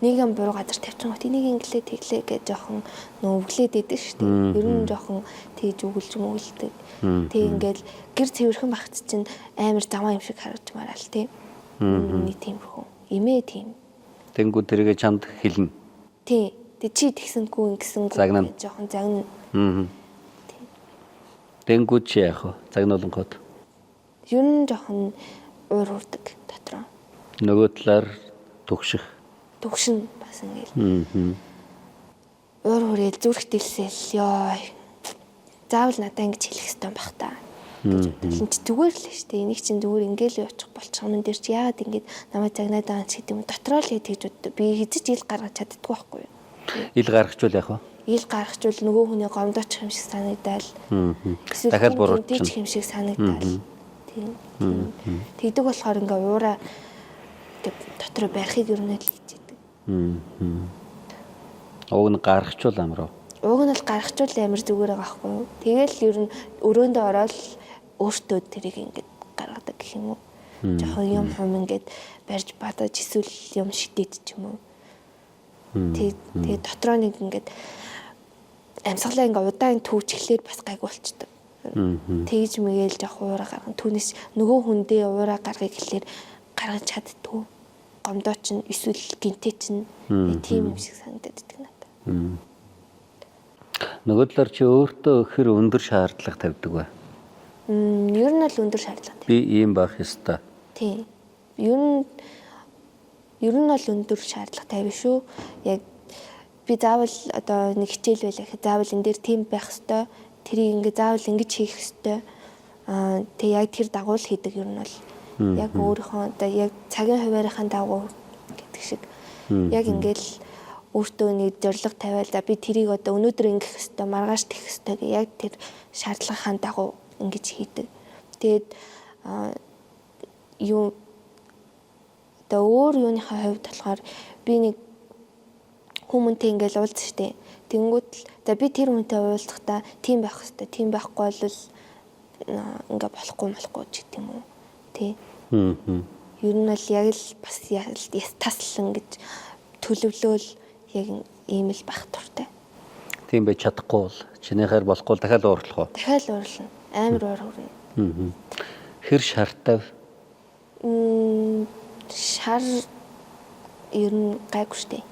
нэг юм буруу газар тавьчихсан гот энийг инглээ тэглээ гэж жоохон нөө өглөөд идэв шүү дээ. Ер нь жоохон тэгж өгүүлж мөглөдөг. Тэг ингээл гэр цэвэрхэн багц чинь амар заваа юм шиг харагдмаар л тий. Нэг тиймэрхүү. Эмээ тийм. Тэнгүү тэргээ чамд хэлнэ. Тий. Тэг чи тэгсэнгүй ингэсэнгүй Загнана. гэж жоохон загна. Тэнгүү чи яах вэ? Загнуулангууд. Ер нь жоохон уур хүрдэг дотроо. Нөгөө талаар түгших. Төгшин бас ингээл. Уур хүрээл зүрх дэлсэл ёо. Заавал надаа ингэж хэлэх ёстой юм бах та гэж бодлоо. Чи зүгээр л шүү дээ. Энийг чинь зүгээр ингээл явчих болчих юм дээр чи яагаад ингэж намайг загнаад байгаа юм ч гэдэг юм. Дотроо л тэгж боддог. Би хэзээ ч ил гаргаж чаддаггүй байхгүй юу? Ил гаргachвал яах вэ? Ил гаргachвал нөгөө хүний гомдоочих юм шиг санагдаал. Эсвэл Дахиад гэмтэж буруутчихна. юм шиг санагдаал. Тийм. Тэгдэг болохоор ингээ уура тэг дотроо барихыг ер нь л хичээдэг. Уг нь гаргachвал амар уу? Уг нь л гаргachвал амар зүгээр байгаа байхгүй юу? Тэгэл ер нь өрөөндөө ороод өөртөө тэрийг ингээд гаргадаг гэх юм уу? Жохон юм хум ингээд барьж бадаж эсвэл юм шидээд ч юм уу. Тэгээ дотроо нэг ингээд амьсгалаа ингээ удаан түүчглээд бас гайгүй болчдөг. Тэгж мэгээл жоох уура гаргана. Түүнээс нөгөө хүндээ уура гаргая гэхлээр гаргаж чаддгүй. Гомдоо чинь эсвэл гинтэй чинь тийм юм шиг санагдаад идэх надад. Нөгөө талаар чи өөртөө хэр өндөр шаардлага тавьдаг вэ? Ер нь л өндөр шаардлага. Би ийм байх ёстой. Тийм. Ер нь бол өндөр шаардлага тавина шүү. Яг би заавал одоо нэг хичээл байлаа гэхэд заавал энэ дээр тийм байх ёстой. Тэрийг ингээ заавал ингэж хийх ёстой. Тэг яг тэр дагуу л хийдэг ер нь бол. Яг өөрийнхөө одоо яг цагийн хуваарийнхаа дагуу гэдэг шиг. Яг ингээл өөртөө нэг зорилго тавиал за би тэрийг одоо өнөөдөр ингэх ёстой, маргааш тэгэх ёстой гэх яг тэр шаардлагынхаа дагуу ингэж хийдэг. Тэгээд юу одоо өөр юуныхаа хувьд болохоор би нэг хүмүүнтэй ингээл уулзсан штэ. Тэнгүүд л за би тэр хүнтэй уулзахдаа тийм байх хэвээр, тийм байхгүй бол ингээ болохгүй ч гэдэг юм уу. Тий. Ер нь бол яг л бас таслан гэж төлөвлөөл яг ийм л байх дуртай. Тийм байж чадахгүй бол чинийхээр болохгүй бол дахиад уурлах уу? Дахиад уурлна. Амар уур хүрнэ. Хэр шартай вэ? Шар ер нь гайгүй штэ.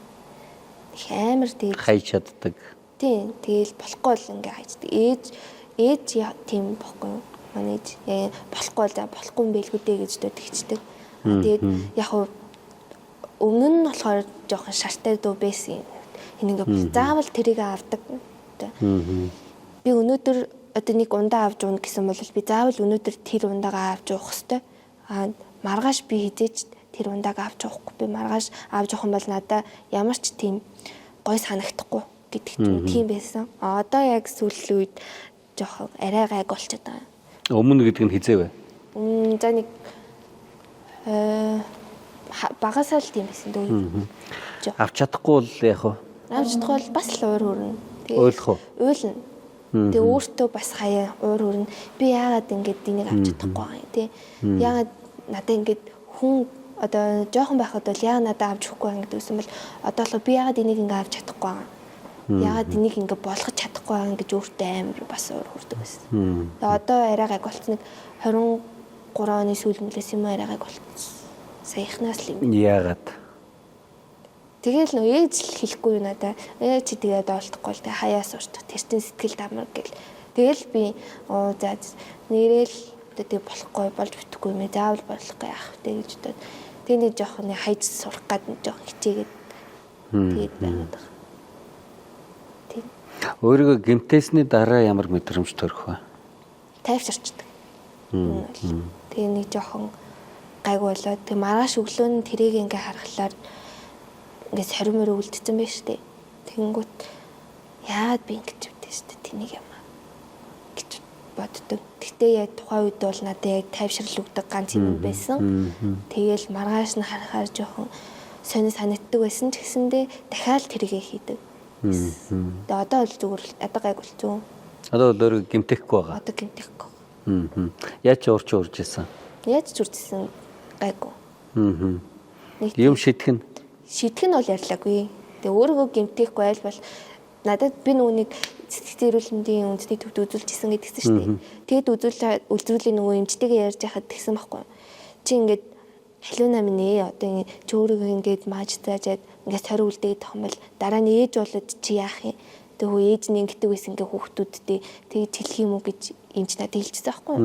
Их амар тэгээд Хайж чаддаг. Тийм, тэгэл болохгүй л ингээ хайждаг. Ээж тийм бохгүй юу? Манай ээж болохгүй л за болохгүй юм байлгүй дээ гэж дод тэгчдэг. Тэгээд яг хуу өмнө нь болохоор жоохон шартай дүү байсан юм. Энэ ингээ заавал тэрийг авдаг. Би өнөөдөр одоо нэг ундаа авч уuna гэсэн бол би заавал өнөөдөр тэр ундаагаа авч уух хэвээр. Аа маргааш би хизээч тэр ундааг авч уухгүй. Би маргааш авч уух юм бол надаа ямар ч тийм гой санагдахгүй гэдэг тийм байсан. А одоо яг сүүлийн үед жоохон арай гайг болчиход байгаа. Өмнө гэдэг нь хизээ вэ? За нэг багасаа л тийм байсан дөө. Авч чадахгүй бол яах вэ? Авч чадахгүй бол бас л уур хүрнэ. Уйлах уу? Уйлна. Тэгээ өөртөө бас хаяа уур хүрнэ. Би яагаад ингэж энийг авч чадахгүй байгаа юм те? Яагаад надаа ингэж хүн одоо жоохон байхад бол яагаад надаа авч өгөхгүй байгаа гэдэг үсэн бол одоо л би яагаад энийг ингэ авч чадахгүй байгаа юм? Яагаад энийг ингэ болгож чадахгүй байгаа гэж өөртөө амар бас уур хүрдэг байсан. Тэгээ одоо арай гайг болцсон нэг 23 оны сүүл мөлөөс юм арай гайг болцсон. Саяхнаас л юм. Яагаад? Тэгэл нөө ээж л хэлэхгүй юу надаа. Чи тэгээд олдохгүй л тэг хаяас уртах. Тэр чинь сэтгэл дамар гэл. Тэгэл би оо за нэрэл одоо тэг болохгүй болж бүтэхгүй юм ээ. Заавал болохгүй яах вэ гэж бодоод. Тэг нэг жоохон нэг хайж сурах гад нэг жоохон хичээгээд тэгээд байгаад байгаа. Тийм. Өөрийгөө гэмтээсний дараа ямар мэдрэмж төрөх вэ? Тайвширчдаг. Тэгээ нэг жоохон гайгүй болоод тэгээ маргааш өглөө нь тэрийг ингээ харахлаар ингээ сорин морь үлдсэн байж тээ. Тэгэнгүүт яагаад би ингэж үдээ штэ тэнийг юм аа гэж боддог. Гэтэ яг тухайн үед бол надад яг тайвшрал өгдөг ганц юм байсан. Тэгээл маргааш нь харахаар жоохон сони санагддаг байсан ч гэсэндээ дахиад тэргээ хийдэг. Тэгээ одоо бол зүгээр л одоо гайгүй болцсон. Одоо бол өөрийгөө гэмтэхгүй байгаа. Одоо гэмтэхгүй. Яаж ч урч урж исэн. Яаж ч үржсэн гайгүй. Нэг Юм шидэх нь шийдэх нь бол ярьлаагүй. Тэгээ өөрийгөө гэмтээхгүй айл бол надад би нөгөөнийг сэтгцэн эрүүл мэндийн үндэсний төвд үзүүлчихсэн гэдгсэн шүү дээ. Тэгэд үзүүлээ нөгөө эмчтэйгээ ярьж байхад тэгсэн байхгүй. Чи ингээд халиуна минь ээ одоо ингэ чи өөрийгөө ингээд мааж заажаад ингээд сорь үлдээд тах юм бол дараа нь ээж болоод чи яах юм? Тэгээ хөө ээж нь ингэдэг байсан ингээ хүүхдүүдтэй тэгж хэлэх юм уу гэж эмч надад хэлчихсэн байхгүй.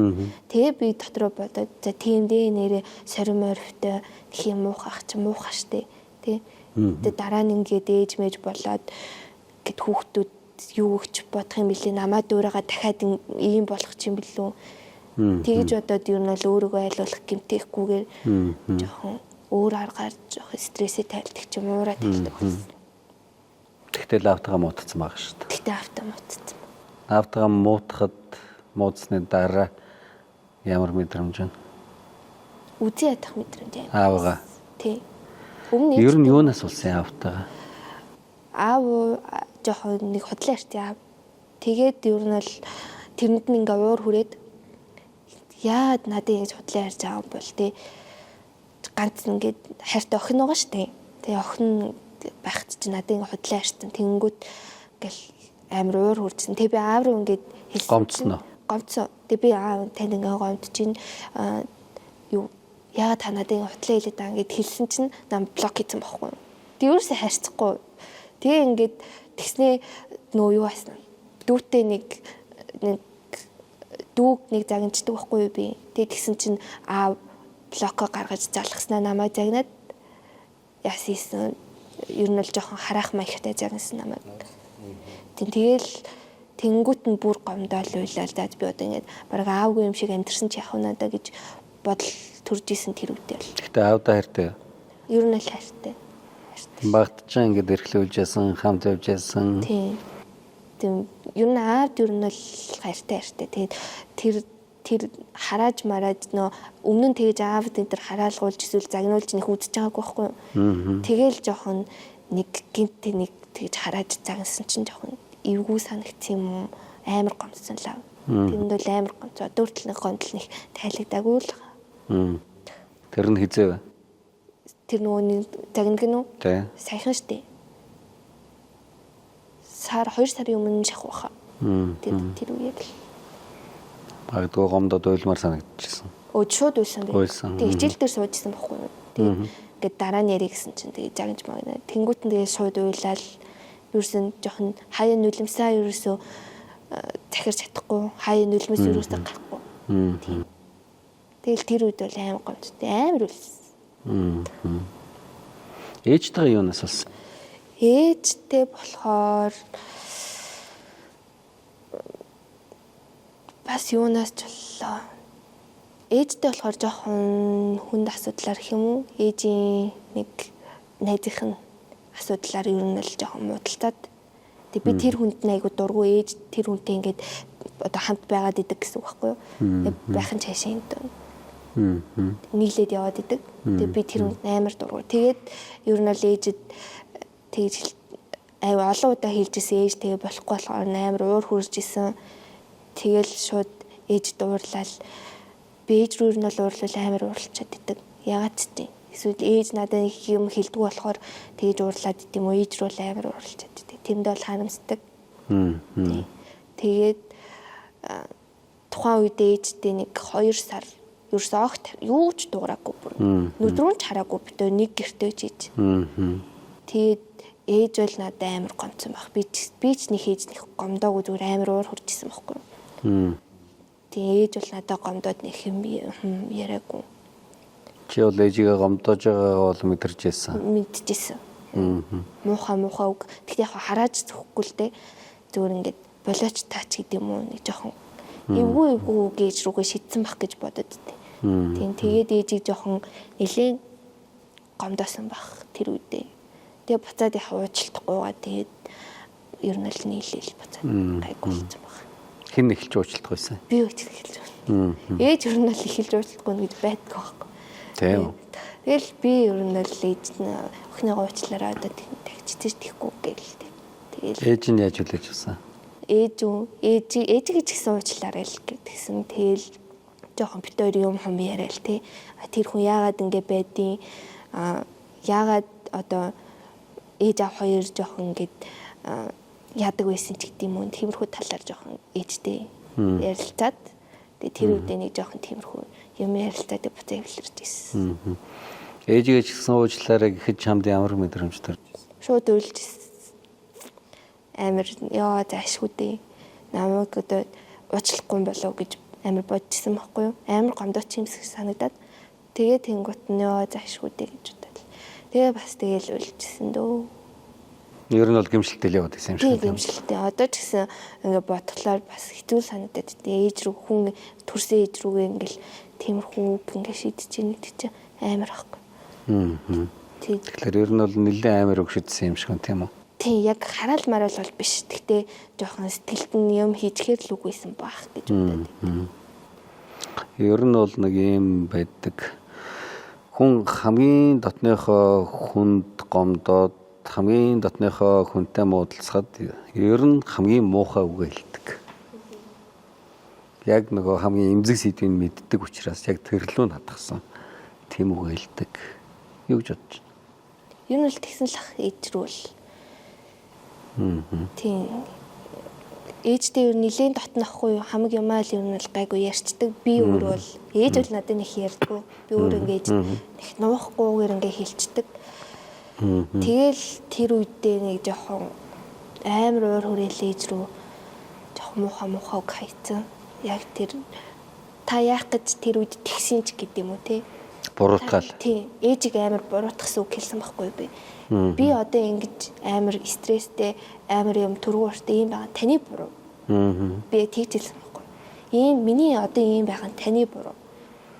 Тэгээ би дотроо бодоод за тийм дээ нэрээ сорь морьтой тэх юм муухах чи муухах штэ тий. Тэгээ дараа нь ингээд ээж мэж болоод гэд хүүхдүүд юу өгч бодох юм бэлээ намаа дүүрээгээ дахиад ийм болох ч юм бэлүү. Тэгж бодоод ер нь бол өөрийгөө айлуулах гэмтээхгүйгээр жоохон өөр аргаар жоохон стрессээ тайлдаг ч юм уураа тайлдаг болсон. Тэгтэл аавтайгаа муутцсан байгаа шүү дээ. Тэгтээ автаа муутцсан. Аавтайгаа муутахад муудсны дараа ямар мэдрэмж вэ? Үзий ядах мэдрэмж юм. Аавгаа. Тий. Өмнө Ер нь юунаас болсон аавтайгаа? Аав жоохон нэг худлаа ярьсан аав. Тэгээд ер нь бол тэрэнд нь ингээ уур хүрээд яад надад ингэж худлаа ярьж байгаа юм бол тий ганц ингээд хайртай охин байгаа штэ. Тэгээ охин байхад чи надад ингээ худлаа ярьсан. Тэнгүүт ингээл амар уур хүрсэн. Тэгээ би аав руу ингээд хэлсэн. Гомдсон уу? Гомдсон. Тэгээ би аав танд ингээ гомдож чинь юу яагаад та надад ингээ худлаа хэлээд байгаа ингээд хэлсэн чинь нам блок хийсэн байхгүй юу. Тэг ерөөсөө харьцахгүй. Тэгээ ингээд тэгснээ нөө юу асан. Дүүтэй нэг нэг дүүг нэг загинчдаг байхгүй юу би. Тэгээ тэгсэн чинь аав блоко гаргаж залхаснаа намайг загнаад яасан ийсэн. Ер нь бол жоохон хараах маягтай загнасан намайг. Тэгэл тэнгүүт нь бүр гомдоол уйлал даад би одоо ингээд бараг аавгүй юм шиг амьдэрсэн чи яах вэ надаа гэж бодол төрж исэн тэр үедээ бол. Гэхдээ аавдаа хайртай юу? Ер нь л хайртай. Хайртай. Багтчаа ингээд эрхлүүлж ясан, хамт явж ясан. Тийм. Тийм. Ер нь аавд ер нь л хайртай хайртай. Тэгээд тэр тэр харааж марааж нөө өмнө нь тэгэж аавд энэ төр хараалгуулж эсвэл загнуулж нэг үзэж байгаагүй байхгүй юу. Тэгэл жоохон нэг гинт нэг тэгэж харааж загнасан чинь жоохон эвгүй санагдсан юм уу? Амар гомдсон л аав. Тэрэнд бол амар гомдсон. Одоо хүртэл нэг гомдол нэг тайлагдаагүй л. Тэр нь хизээ вэ? Тэр нөгөө нэг загнаг нь үү? Тэ. Саяхан штэ. Сар 2 сарын өмнө шахах байхаа. Тэр тэр үеэр л. Магадгүй гомдод уйлмаар санагдчихсан. Өө шууд уйлсан би. Уйлсан. Тэг хичээл дээр суужсэн байхгүй юу? Тэг ингээд дараа нь ярих гэсэн чинь тэг загнаж магна. Тэнгүүт нь тэгээ шууд уйлал. Ерөөсөн жоохон хаяа нулимсаа ерөөсөө захирч чадахгүй, хаяа нулимс ерөөсөө гарахгүй. Тийм. Тэгэл тэр үед бол амар гомдтой, амар уйлсан. Ээжтэйгээ юунаас болсон? Ээжтэй болохоор бас юунаас ч боллоо. Ээжтэй болохоор жоохон хүнд асуудлаар гэх юм уу? Ээжийн нэг найзынх нь асуудлаар ер нь л жоохон муудалцаад. Тэг би тэр хүнд нь айгу дургу ээж тэр хүнтэй ингээд одоо хамт байгаад идэг гэсэн үг байхгүй юу? Тэг байх нь цаашаа юм дөө. Нийлээд яваад идэг. Тэг би тэр хүнд амар дургу. Тэгээд ер нь бол ээжэд тэгж айгу олон удаа хэлжсэн ээж тэгээ болохгүй болохоор амар уур хурж исэн. Тэгэл шууд ээж дуурлал би ээж рүү нь бол уурлал амар уурлчаад идэг. Ягаад ч тийм. Эсвэл ээж надад их юм хэлдэггүй болохоор тэгж уурлаад идэм үү? Ээж рүү л амар уурлчаад идэг. Тэрэнд бол харамсдаг. Тэгээд тухайн үед ээжтэй нэг 2 сар ерөөсөө огт юу ч дуураагүй бүр. Нүдрүүн ч хараагүй битээ нэг гэртээ ч ээж. Тэгээд ээж бол надад амар гомцсон баг. Би ч нэг ээж нэг гомдоогүй зүгээр амар уур хурж исэн байхгүй юу. Тэгээ ээж бол надад гомдоод нэг юм яриаггүй. Чи бол ээжигээ гомдоож байгаагаа бол мэдэрч байсан. Мэдчихсэн. Муухай муухай үг. Тэгтээ яг харааж зөхгүй л дээ. Зүгээр ингээд болооч таач гэдэг юм уу нэг жоохон эвгүй эвгүй гэж рүүгээ шидсэн бах гэж бодод тээ. Тийм тэгээд ээжийг жоохон нэлээд гомдоосон бах тэр үедээ. Тэгээ буцаад яхаа уучлалтгүйгаа тэгээд ер нь л нийлээл буцаад гайгүй болсон баг. Хэн эхэлж уучлах байсан? Би уучлах эхэлж байна. Ээж ер нь л эхэлж уучлахгүй гэж байдгүй байхгүй. Тийм үү. Тэгэл би ер нь л ээж нь охиныгоо уучлаарай одоо тагчиж тийхгүй гээл. Тэгэл Ээж нь яаж хүлээж авсан? Ээж үү ээж ээжигээ ч гэсэн уучлаарай л гэдгсэн. Тэгэл жоохон бит хоёр юм хум яриа л тий. Тэр хүн яагаад ингэ байдیں۔ А яагаад одоо ээж аав хоёр жоохон ингээд яадаг байсан ч гэдэм юм уу. Тиймэрхүү талаар жоохон ээжтэй ярилцаад тэгээ тэр үедээ нэг жоохон тиймэрхүү юм ярилцаад буцаа эвлэрч ирсэн. Ээжигээ ч гэсэн уучлаарай гэхэд чамд ямар мэдрэмж төрж ирсэн? Шууд уйлж ирсэн. Амар ёо заашгүй дээ. Намайг одоо уучлахгүй юм болов гэж амар бодчихсон байхгүй юу? Амар гомдооч юм шиг санагдаад тэгээ тэнгуут нь ёо заашгүй дээ гэж бодоод. Тэгээ бас тэгээл уйлжсэн дөө. Ер нь бол гимшилтэй л яваад байсан юм шиг. Тийм гимшилтэй. Одоо ч гэсэн ингээ бодглоор бас хэцүү санагдаад тэгээ ээж рүү хүн төрсөн ээж рүүгээ ингээл тиймэрхүү үг ингээ шийдэж ийн гэдэг чинь амар ахгүй. Аа. Тэгэхээр ер нь бол нэлээд амар үг шидсэн юм шиг байна тийм үү? Тийм яг хараал мараал бол биш. Гэхдээ жоохон сэтгэлд нь юм хийчихээр л үг байсан баах гэж бодоод. Ер нь бол нэг юм байдаг. Хүн хамгийн дотныхоо хүнд гомдоод хамгийн дотныхоо хүнтэй муудалцахад ер нь хамгийн муухай үгээ хэлдэг. Яг нөгөө хамгийн эмзэг сэдвийг мэддэг учраас яг тэр лүү нь хатгсан тийм үг хэлдэг. Юу гэж бодож байна? Ер нь л тэгсэн л ах ээж рүү л. Тийм. Ээжтэй ер нь нилээн дотно ахгүй юу? Хамаг юмаа л ер нь л гайгүй ярьцдаг. Би өөрөө бол ээж бол надад нэг ярьдгүй. Би өөр ингээ ээж нэг нуухгүйгээр ингээ хэлцдэг. Тэгэл тэр үедээ нэг жоохон амар уур хүрээл ээж рүү жоохон муухай муухай үг хайцсан. Яг тэр та яах гэж тэр үед тэгсэн ч гэдэм үү те. Буруутгаал. Тийм. Ээжийг амар буруутгасан үг хэлсэн байхгүй би. Би одоо ингэж амар стресстэй, амар юм төргүүртэй юм байгаа таны буруу. Би тэгж хэлсэн байхгүй. Ийм миний одоо ийм байгаа нь таны буруу.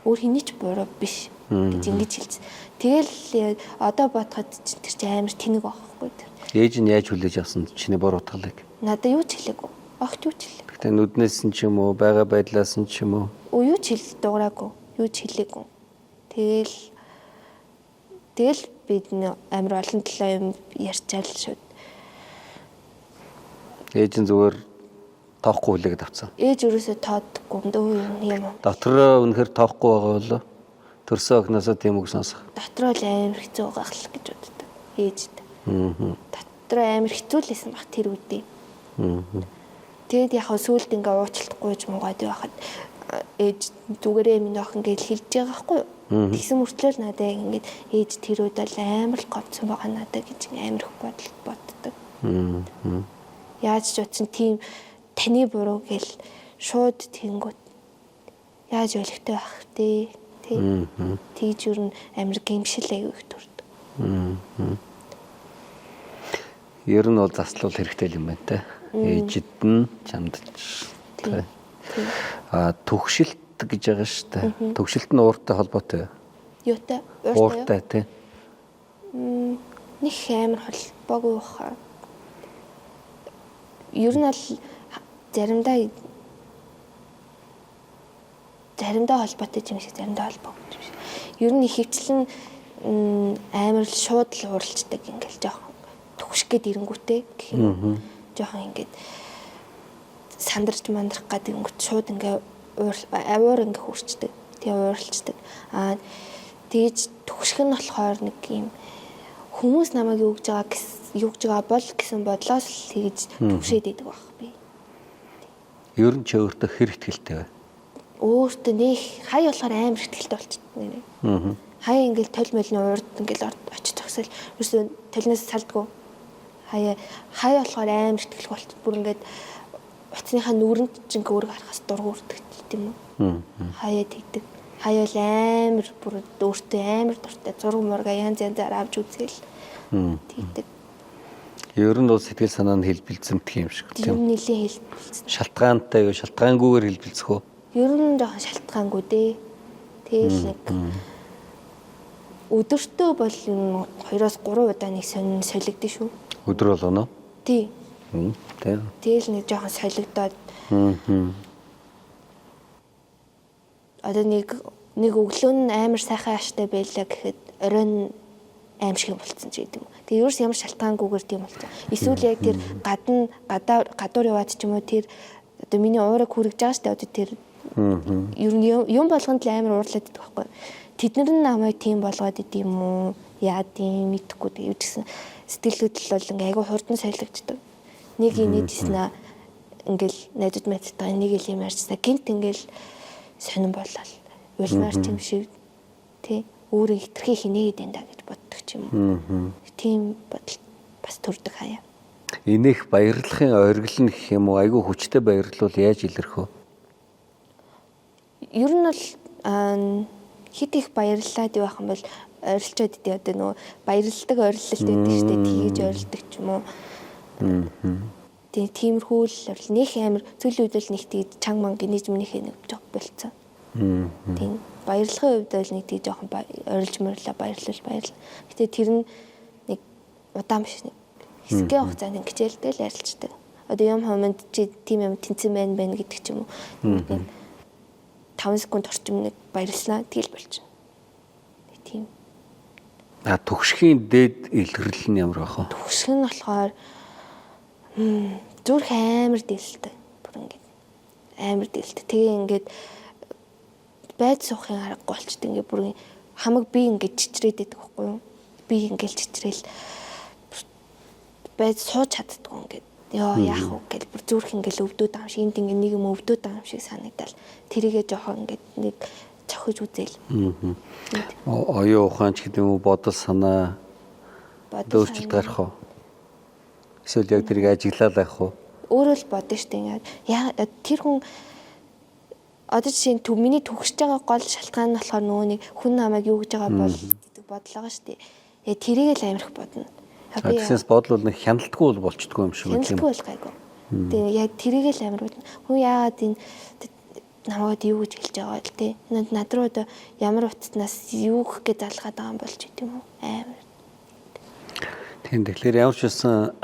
Өөр хэний ч буруу биш гэж ингэж хэлсэн. Тэгэл одоо бодоход чинь тэр чинь амар тэнэг байхгүй тэр. Ээж нь яаж хүлээж авсан чиний буруутгалыг? Надад юу ч хэлээгүй. Огт юу ч хэлээгүй. Гэтэ нүднээс нь ч юм уу, байгаа байдлаас нь ч юм уу? Юу ч хэл дуурайгүй. Юу ч хэлээгүй. Тэгэл тэгэл бид амар олон талаа юм ярьчаал шууд. Ээж нь зүгээр тоохгүй хүлээгээд авцсан. Ээж өрөөсөө тооддоггүй юм дөө юм юм. Дотроо үнэхэр тоохгүй байгаа болоо төрсөн охиноосоо тийм үг сонсох. Дотроо л амар хэцүү байгаа л гэж боддог. Ээжд. Дотроо амар хэцүү л байсан баг тэр үедээ. Тэгээд яг сүүлд ингээ уучлахгүй ч муугаад байхад ээж зүгээрээ минь охин гэж хэлж байгаа байхгүй юу? Тэгсэн мөртлөө л надад яг ингээд ээж тэр үед бол амар л гомцсон байгаа надад гэж амар их бодол боддог. Яаж ч утсан тийм таны буруу гэл шууд тэнгүүт яаж ойлгохтой байх вэ? Тэ. Тэгж юу н амар гимшил аягүй их төрдөг. Ер нь бол заслуул хэрэгтэй юм байна те. Ээжид нь чамд тэ. А түгшилт гэж байгаа шүү дээ. Түгшилт нь ууртай холбоотой. Юутай? Ууртай тий. Них амар холбоогүй баха. Ер нь бол заримдаа холбоотой юм шиг, заримдаа холбоогүй юм шиг. Ер нь ихэвчлэн амар л шууд л ууралцдаг ингээл жоохон төгшөх гээд ирэнгүүтээ гэх юм. Жоохон ингээд сандарч мандрах гээд ирэнгүүт шууд ингээ аваар ингээ хурцдаг. Тэгээ ууралцдаг. Аа тэгж төгшөх нь болохоор нэг юм хүмүүс намайг юу гэж байгаа юу гэж байгаа бол гэсэн бодлоос л тэгж төгшөөд идэг байх би. Ер нь чи өөртөө хэр ихтгэлтэй вэ? Өөртөө нэх хай болохоор амар ихтгэлтэй болчихсон нэрээ. Хай ингээл тол молны урд ингээл очиж зогсоол ерөөсөө толноос салдгүй. Хай болохоор амар ихтгэлгүй болчих. Бүр ингээд утасныхаа нүрэнд ч ингээ өөргө харахаас дургу үрдэг тийм үү? Хаяа тэгдэг. Хаяа л амар бүр өөртөө амар дуртай зураг мурга янз янзаар авч үзээл тэгдэг. Ер нь бол сэтгэл санаа нь хэлбэлзэмтэх юм шиг Тийм тийм. нэлийн хэлбэлцэн. Шалтгаантай юу, шалтгаангүйгээр хэлбэлцэх үү? Ер нь жоохон шалтгаангүй дээ. Тэгэл нэг өдөртөө бол юм 2-3 удаа нэг сонин солигдсон шүү. Өдөр болгоно уу? Тий. Тийм. Тэгэл нэг жоохон солигдоод одоо нэг нэг өглөө нь амар сайхан ааштай байлаа гэхэд оройн аим шиг болцсон ч гэдэг юм. Тэгээ ерөөс ямар шалтгаангүйгээр тийм болцсон. Эсвэл яг тэр гадна гадаа гадуур яваад ч юм уу тэр одоо миний уурыг хүрэж байгаа штэ одоо тэр ер нь юм болгонд л амар уурлаад идэх байхгүй. Тэд нар нь намайг тийм болгоод идэм юм уу? Яад юм мэдэхгүй тэгээ юу ч гэсэн сэтгэл хөдлөл бол ингээ айгүй хурдан солигддог. Нэг инээжсэн аа ингээл найзууд майзтайгаа нэг ил юм ярьжсаа гинт ингээл сонирн болол. Улмаар ч юм шиг тий өөрөө хитрхи хинээгээд байна да гэж боддог ч юм уу. Тийм бодол бас төрдөг хаяа. Инех баярлахын оргил нь гэх юм уу, айгүй хүчтэй баярлал яаж илэрх вэ? Ер нь бол хит их баярлалаад явах юм бол орилчоод идэв одоо нөгөө баярладаг ориллт байдаг штэ тгийж орилдог ч юм уу. Тэгээ тиймэрхүү л орил нэх амар сүүлийн үед бол нэг тгийж чанга манг инээж минийх нэг жоох болцсон. Тийм баярлахын хувьд бол нэг тгий жоохон орилж морилоо баярлал баярлал. Гэтэ тэр нь нэг удаан биш нэг хэсгийн хугацаанд хичээлдээ л арилждаг. Одоо юм хомонд чи тийм юм тэнцэн байна байна гэдэг ч юм уу. Нэг 5 секунд орчим нэг баярлснаа тэгэл болчихно. Тийм. А төгшгийн дээд илэрлэл нь ямар байх вэ? Төгшг нь болохоор зүрх амар дээлтэй. Бүр ингээд амар дээлтэй. Тэгээ ингээд байд суухын аргагүй болчт ингээд бүр хамаг би ингээд чичрээд байдаг байхгүй юу? Би ингээд чичрээл байд сууж чаддгүй ингээд ёо яах вэ гэл бүр зүрх ингээд өвдөөд байгаа юм шиг энд ингээд нэг юм өвдөөд байгаа юм шиг санагдал. Тэрийгээ жоохон ингээд нэг цохиж үзээл. Оюун ухаан ч гэдэг юм уу, бодол санаа өөрчлөлт гарах уу? Эсвэл яг тэрийг ажиглаад байх уу? Өөрөө л бодно шүү дээ. Ингээд яа тэр хүн одоо жишээ нь миний төгсөж байгаа гол шалтгаан нь болохоор нөгөө нэг хүн намайг юу гэж байгаа бол гэдэг бодол байгаа шүү дээ. Яг тэрийг л амар их бодно. Тэгсээс бодол бол нэг хяналтгүй бол болчдгүй юм шиг үү? Хяналтгүй бол гайгүй. Тэгээ яг тэрийг л амар бодно. Хүн яагаад энэ намайг юу гэж хэлж байгаа бол те. Над руу одоо ямар утаснаас юу гэх гэж залгаад байгаа юм бол ч гэдэм үү. Амар. Тийм тэгэхээр ямар ч байсан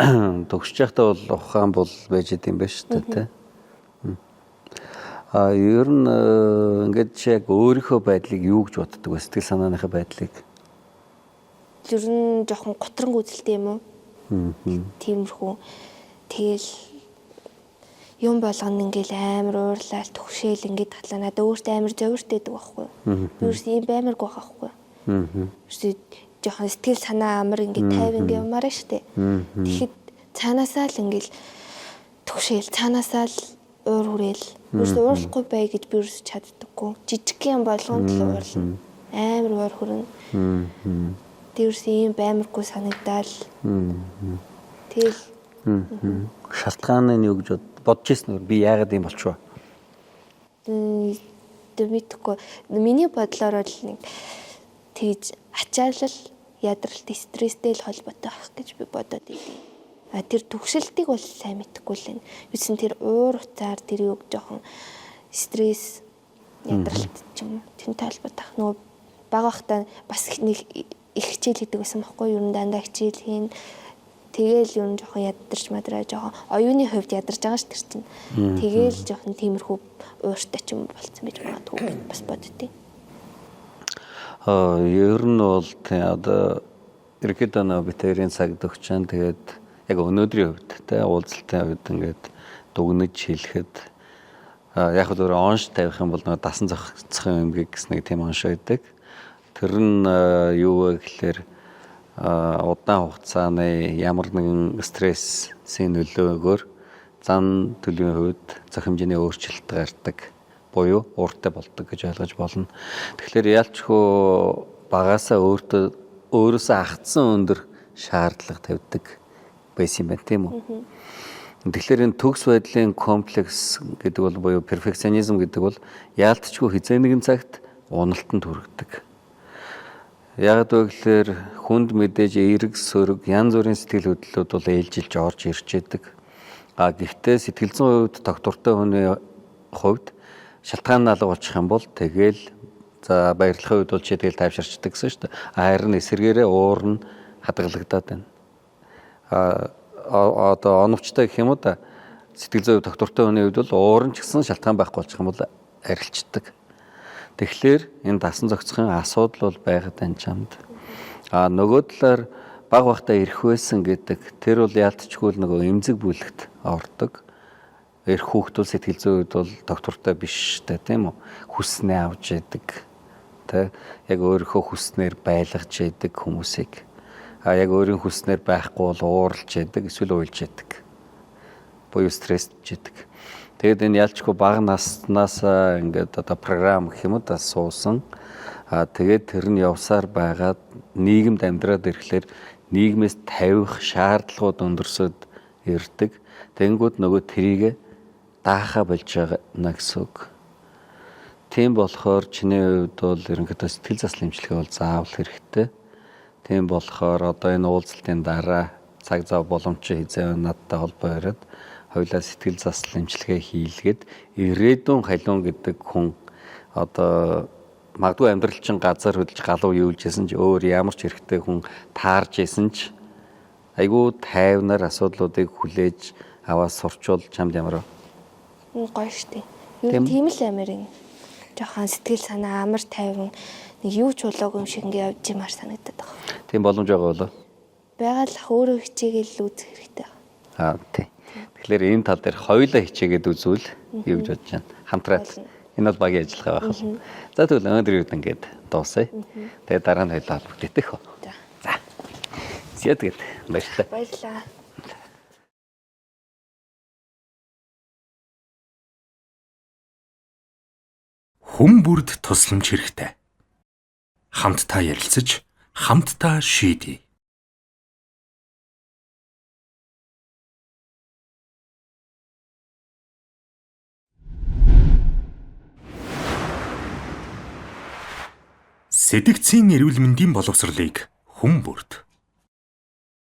төгсөж байхдаа бол ухаан бол байж идэм байх шүү дээ те. А ер нь ингээд чи яг өөрийнхөө байдлыг юу гэж боддог вэ? Сэтгэл санааныхаа байдлыг. Ер нь жоохон гутранг үзэлтэй юм уу? Тиймэрхүү. Тэгэл юм болгоно ингээл амар уурлал төгшөөл ингээд татлаа надад өөртөө амар зовирт байдаг байхгүй юу? Би ерөөс ийм баймаргүй байгаа байхгүй юу? Ерөөсөө жоохон сэтгэл санаа амар ингээд 50 ингээд явмаараа штэ. Тэгэхэд цаанаасаа л ингээл төгшөөл цаанаасаа л уур хүрээл ерөөсөө уурлахгүй бай гэж би ерөөсөө чаддаггүй. Жижиг юм болгонд л уурлна. Амар уур хүрнэ. Тэг ерөөсөө ийм баймаргүй санагдаал. Тэгэл Шалтгаан нь юу гэж бодож ирсэн үү? Би яагаад ийм болчихвоо? Тэг мэдэхгүй. Миний бодлоор бол нэг тэгж ачаалал, ядралт, стресстэй л холбоотой байх гэж би бодоод идэв. А тэр түгшэлтийг бол сайн мэдэхгүй л байна. Юусэн тэр уур уцаар тэр юг жоохон стресс, ядралт ч юм уу тэнтэй холбоотой байх. Нөгөө бага байхдаа бас нэг их хичээл хийдэг байсан байхгүй юу? Ер нь дандаа хичээл хийн. Тэгээл ер нь жоохон ядарч мадраа жоохон оюуны хувьд ядарч байгаа ш тэр чинь. Тэгээл жоохон тиймэрхүү ууртай ч юм болцсон байж магадгүй гэж бас боддتي. Ер нь бол тий одоо ерөнхийдөө нөө бид хоёрын цаг төгчэн тэгээд яг өнөөдрийн хувьд тий уулзалтын хувьд ингээд дүгнэж хэлэхэд яг л өөр онш тавих юм бол нөгөө дасан зохицох юм гэсэн нэг тийм онш байдаг. Тэр нь юу вэ гэхлээр удаан хугацааны ямар нэгэн стрессийн нөлөөгөөр зан төлөвийн хувьд зөх хэмжээний өөрчлөлт гардаг буюу ууртай болдог гэж ойлгож болно. Тэгэхээр ялчхүү багасаа өөртөө өөрөөсөө агцсан өндөр шаардлага тавьдаг байсан юм байна тийм үү? Тэгэхээр энэ төгс байдлын комплекс гэдэг бол буюу перфекционизм гэдэг бол яалтчгүй хизээ нэгэн цагт уналтанд хүргэдэг. Яг вэ гэхээр хүнд мэдээж эерэг сөрөг янз бүрийн сэтгэл хөдлөлүүд бол ээлжилж орж ирж байдаг. А гэхдээ сэтгэл зүйн хувьд тогтвортой хүний хувьд шалтгаан алга болчих юм бол тэгэл за баярлахын үед бол чи тэгэл тайвширчдаг гэсэн шүү дээ. Харин эсэргээрээ уур нь хадгалагдаад байна. А одоо оновчтой гэх юм уу да, сэтгэл зүйн тогтвортой хүний хувьд бол уур нь ч гэсэн шалтгаан байхгүй болчих юм бол арилчдаг. Тэгэхээр энэ дасан зохицохын асуудал бол байгаад байна чамд. А нөгөө талаар баг багтаа эрх байсан гэдэг тэр бол яалтчгүй л нөгөө эмзэг бүлэгт ордог. Эрх хүүхд бол сэтгэл зүйн хувьд бол тогтвортой биш шүү дээ, тийм үү? Хүснээ авч яадаг. Тэ яг өөрийнхөө хүснээр байлгаж яадаг хүмүүсийг. А яг өөрийн хүснээр байхгүй бол ууралж яадаг, эсвэл уйлж яадаг. Буюу стрессж яадаг. Тэгээд энэ ялчгүй бага наснаас ингээд одоо програм гэх юм уу да суусан. А тэгээд тэр нь явсаар байгаад нийгэмд амьдраад ирэхлээр нийгмээс тавих шаардлагууд өндөрсөд ирдэг. Тэнгүүд нөгөө тэрийг даахаа болж байгаа гэсэн үг. Тийм болохоор чиний хувьд бол ерөнхийдөө сэтгэл заслын эмчилгээ бол заавал хэрэгтэй. Тийм болохоор одоо энэ уулзалтын дараа цаг зав боломжтой хизээ надтай холбоо бариад хоёлаа сэтгэл заслын эмчилгээ хийлгээд ирээдүйн халиун гэдэг хүн одоо магадгүй амьдрал чинь газар хөдөлж галуу юулж исэн ч өөр ямар ч хэрэгтэй хүн таарж исэн ч айгүй тайвнаар асуудлуудыг хүлээж аваад сурчвал чамд ямар вэ? Гоё штэ. Юу тийм л амар юм. Жохон сэтгэл санаа амар тайван нэг юу ч болоогүй юм шиг ингээ явж юмар санагдаад байгаа. Тийм боломж байгаа болоо? Байгаа л ах өөрөө хичээгээл үзэх хэрэгтэй. Аа тий. Тэгэхээр энэ тал дээр хоёулаа хичээгээд үзвэл юу гэж бодож байна? Хамтраад. Энэ бол багийн ажиллагаа байх болно. За тэгвэл өнөөдрийн үед ингээд дуусъя. Тэгээд дараа нь хоёулаа холбогдох үү? За. За. За тэгээд баярлалаа. Баярлалаа. Хүн бүрд тусламж хэрэгтэй. Хамтдаа ярилцаж, хамтдаа шийдье. Сэтгцийн эрүүл мэндийн боловсролыг хүн бүрд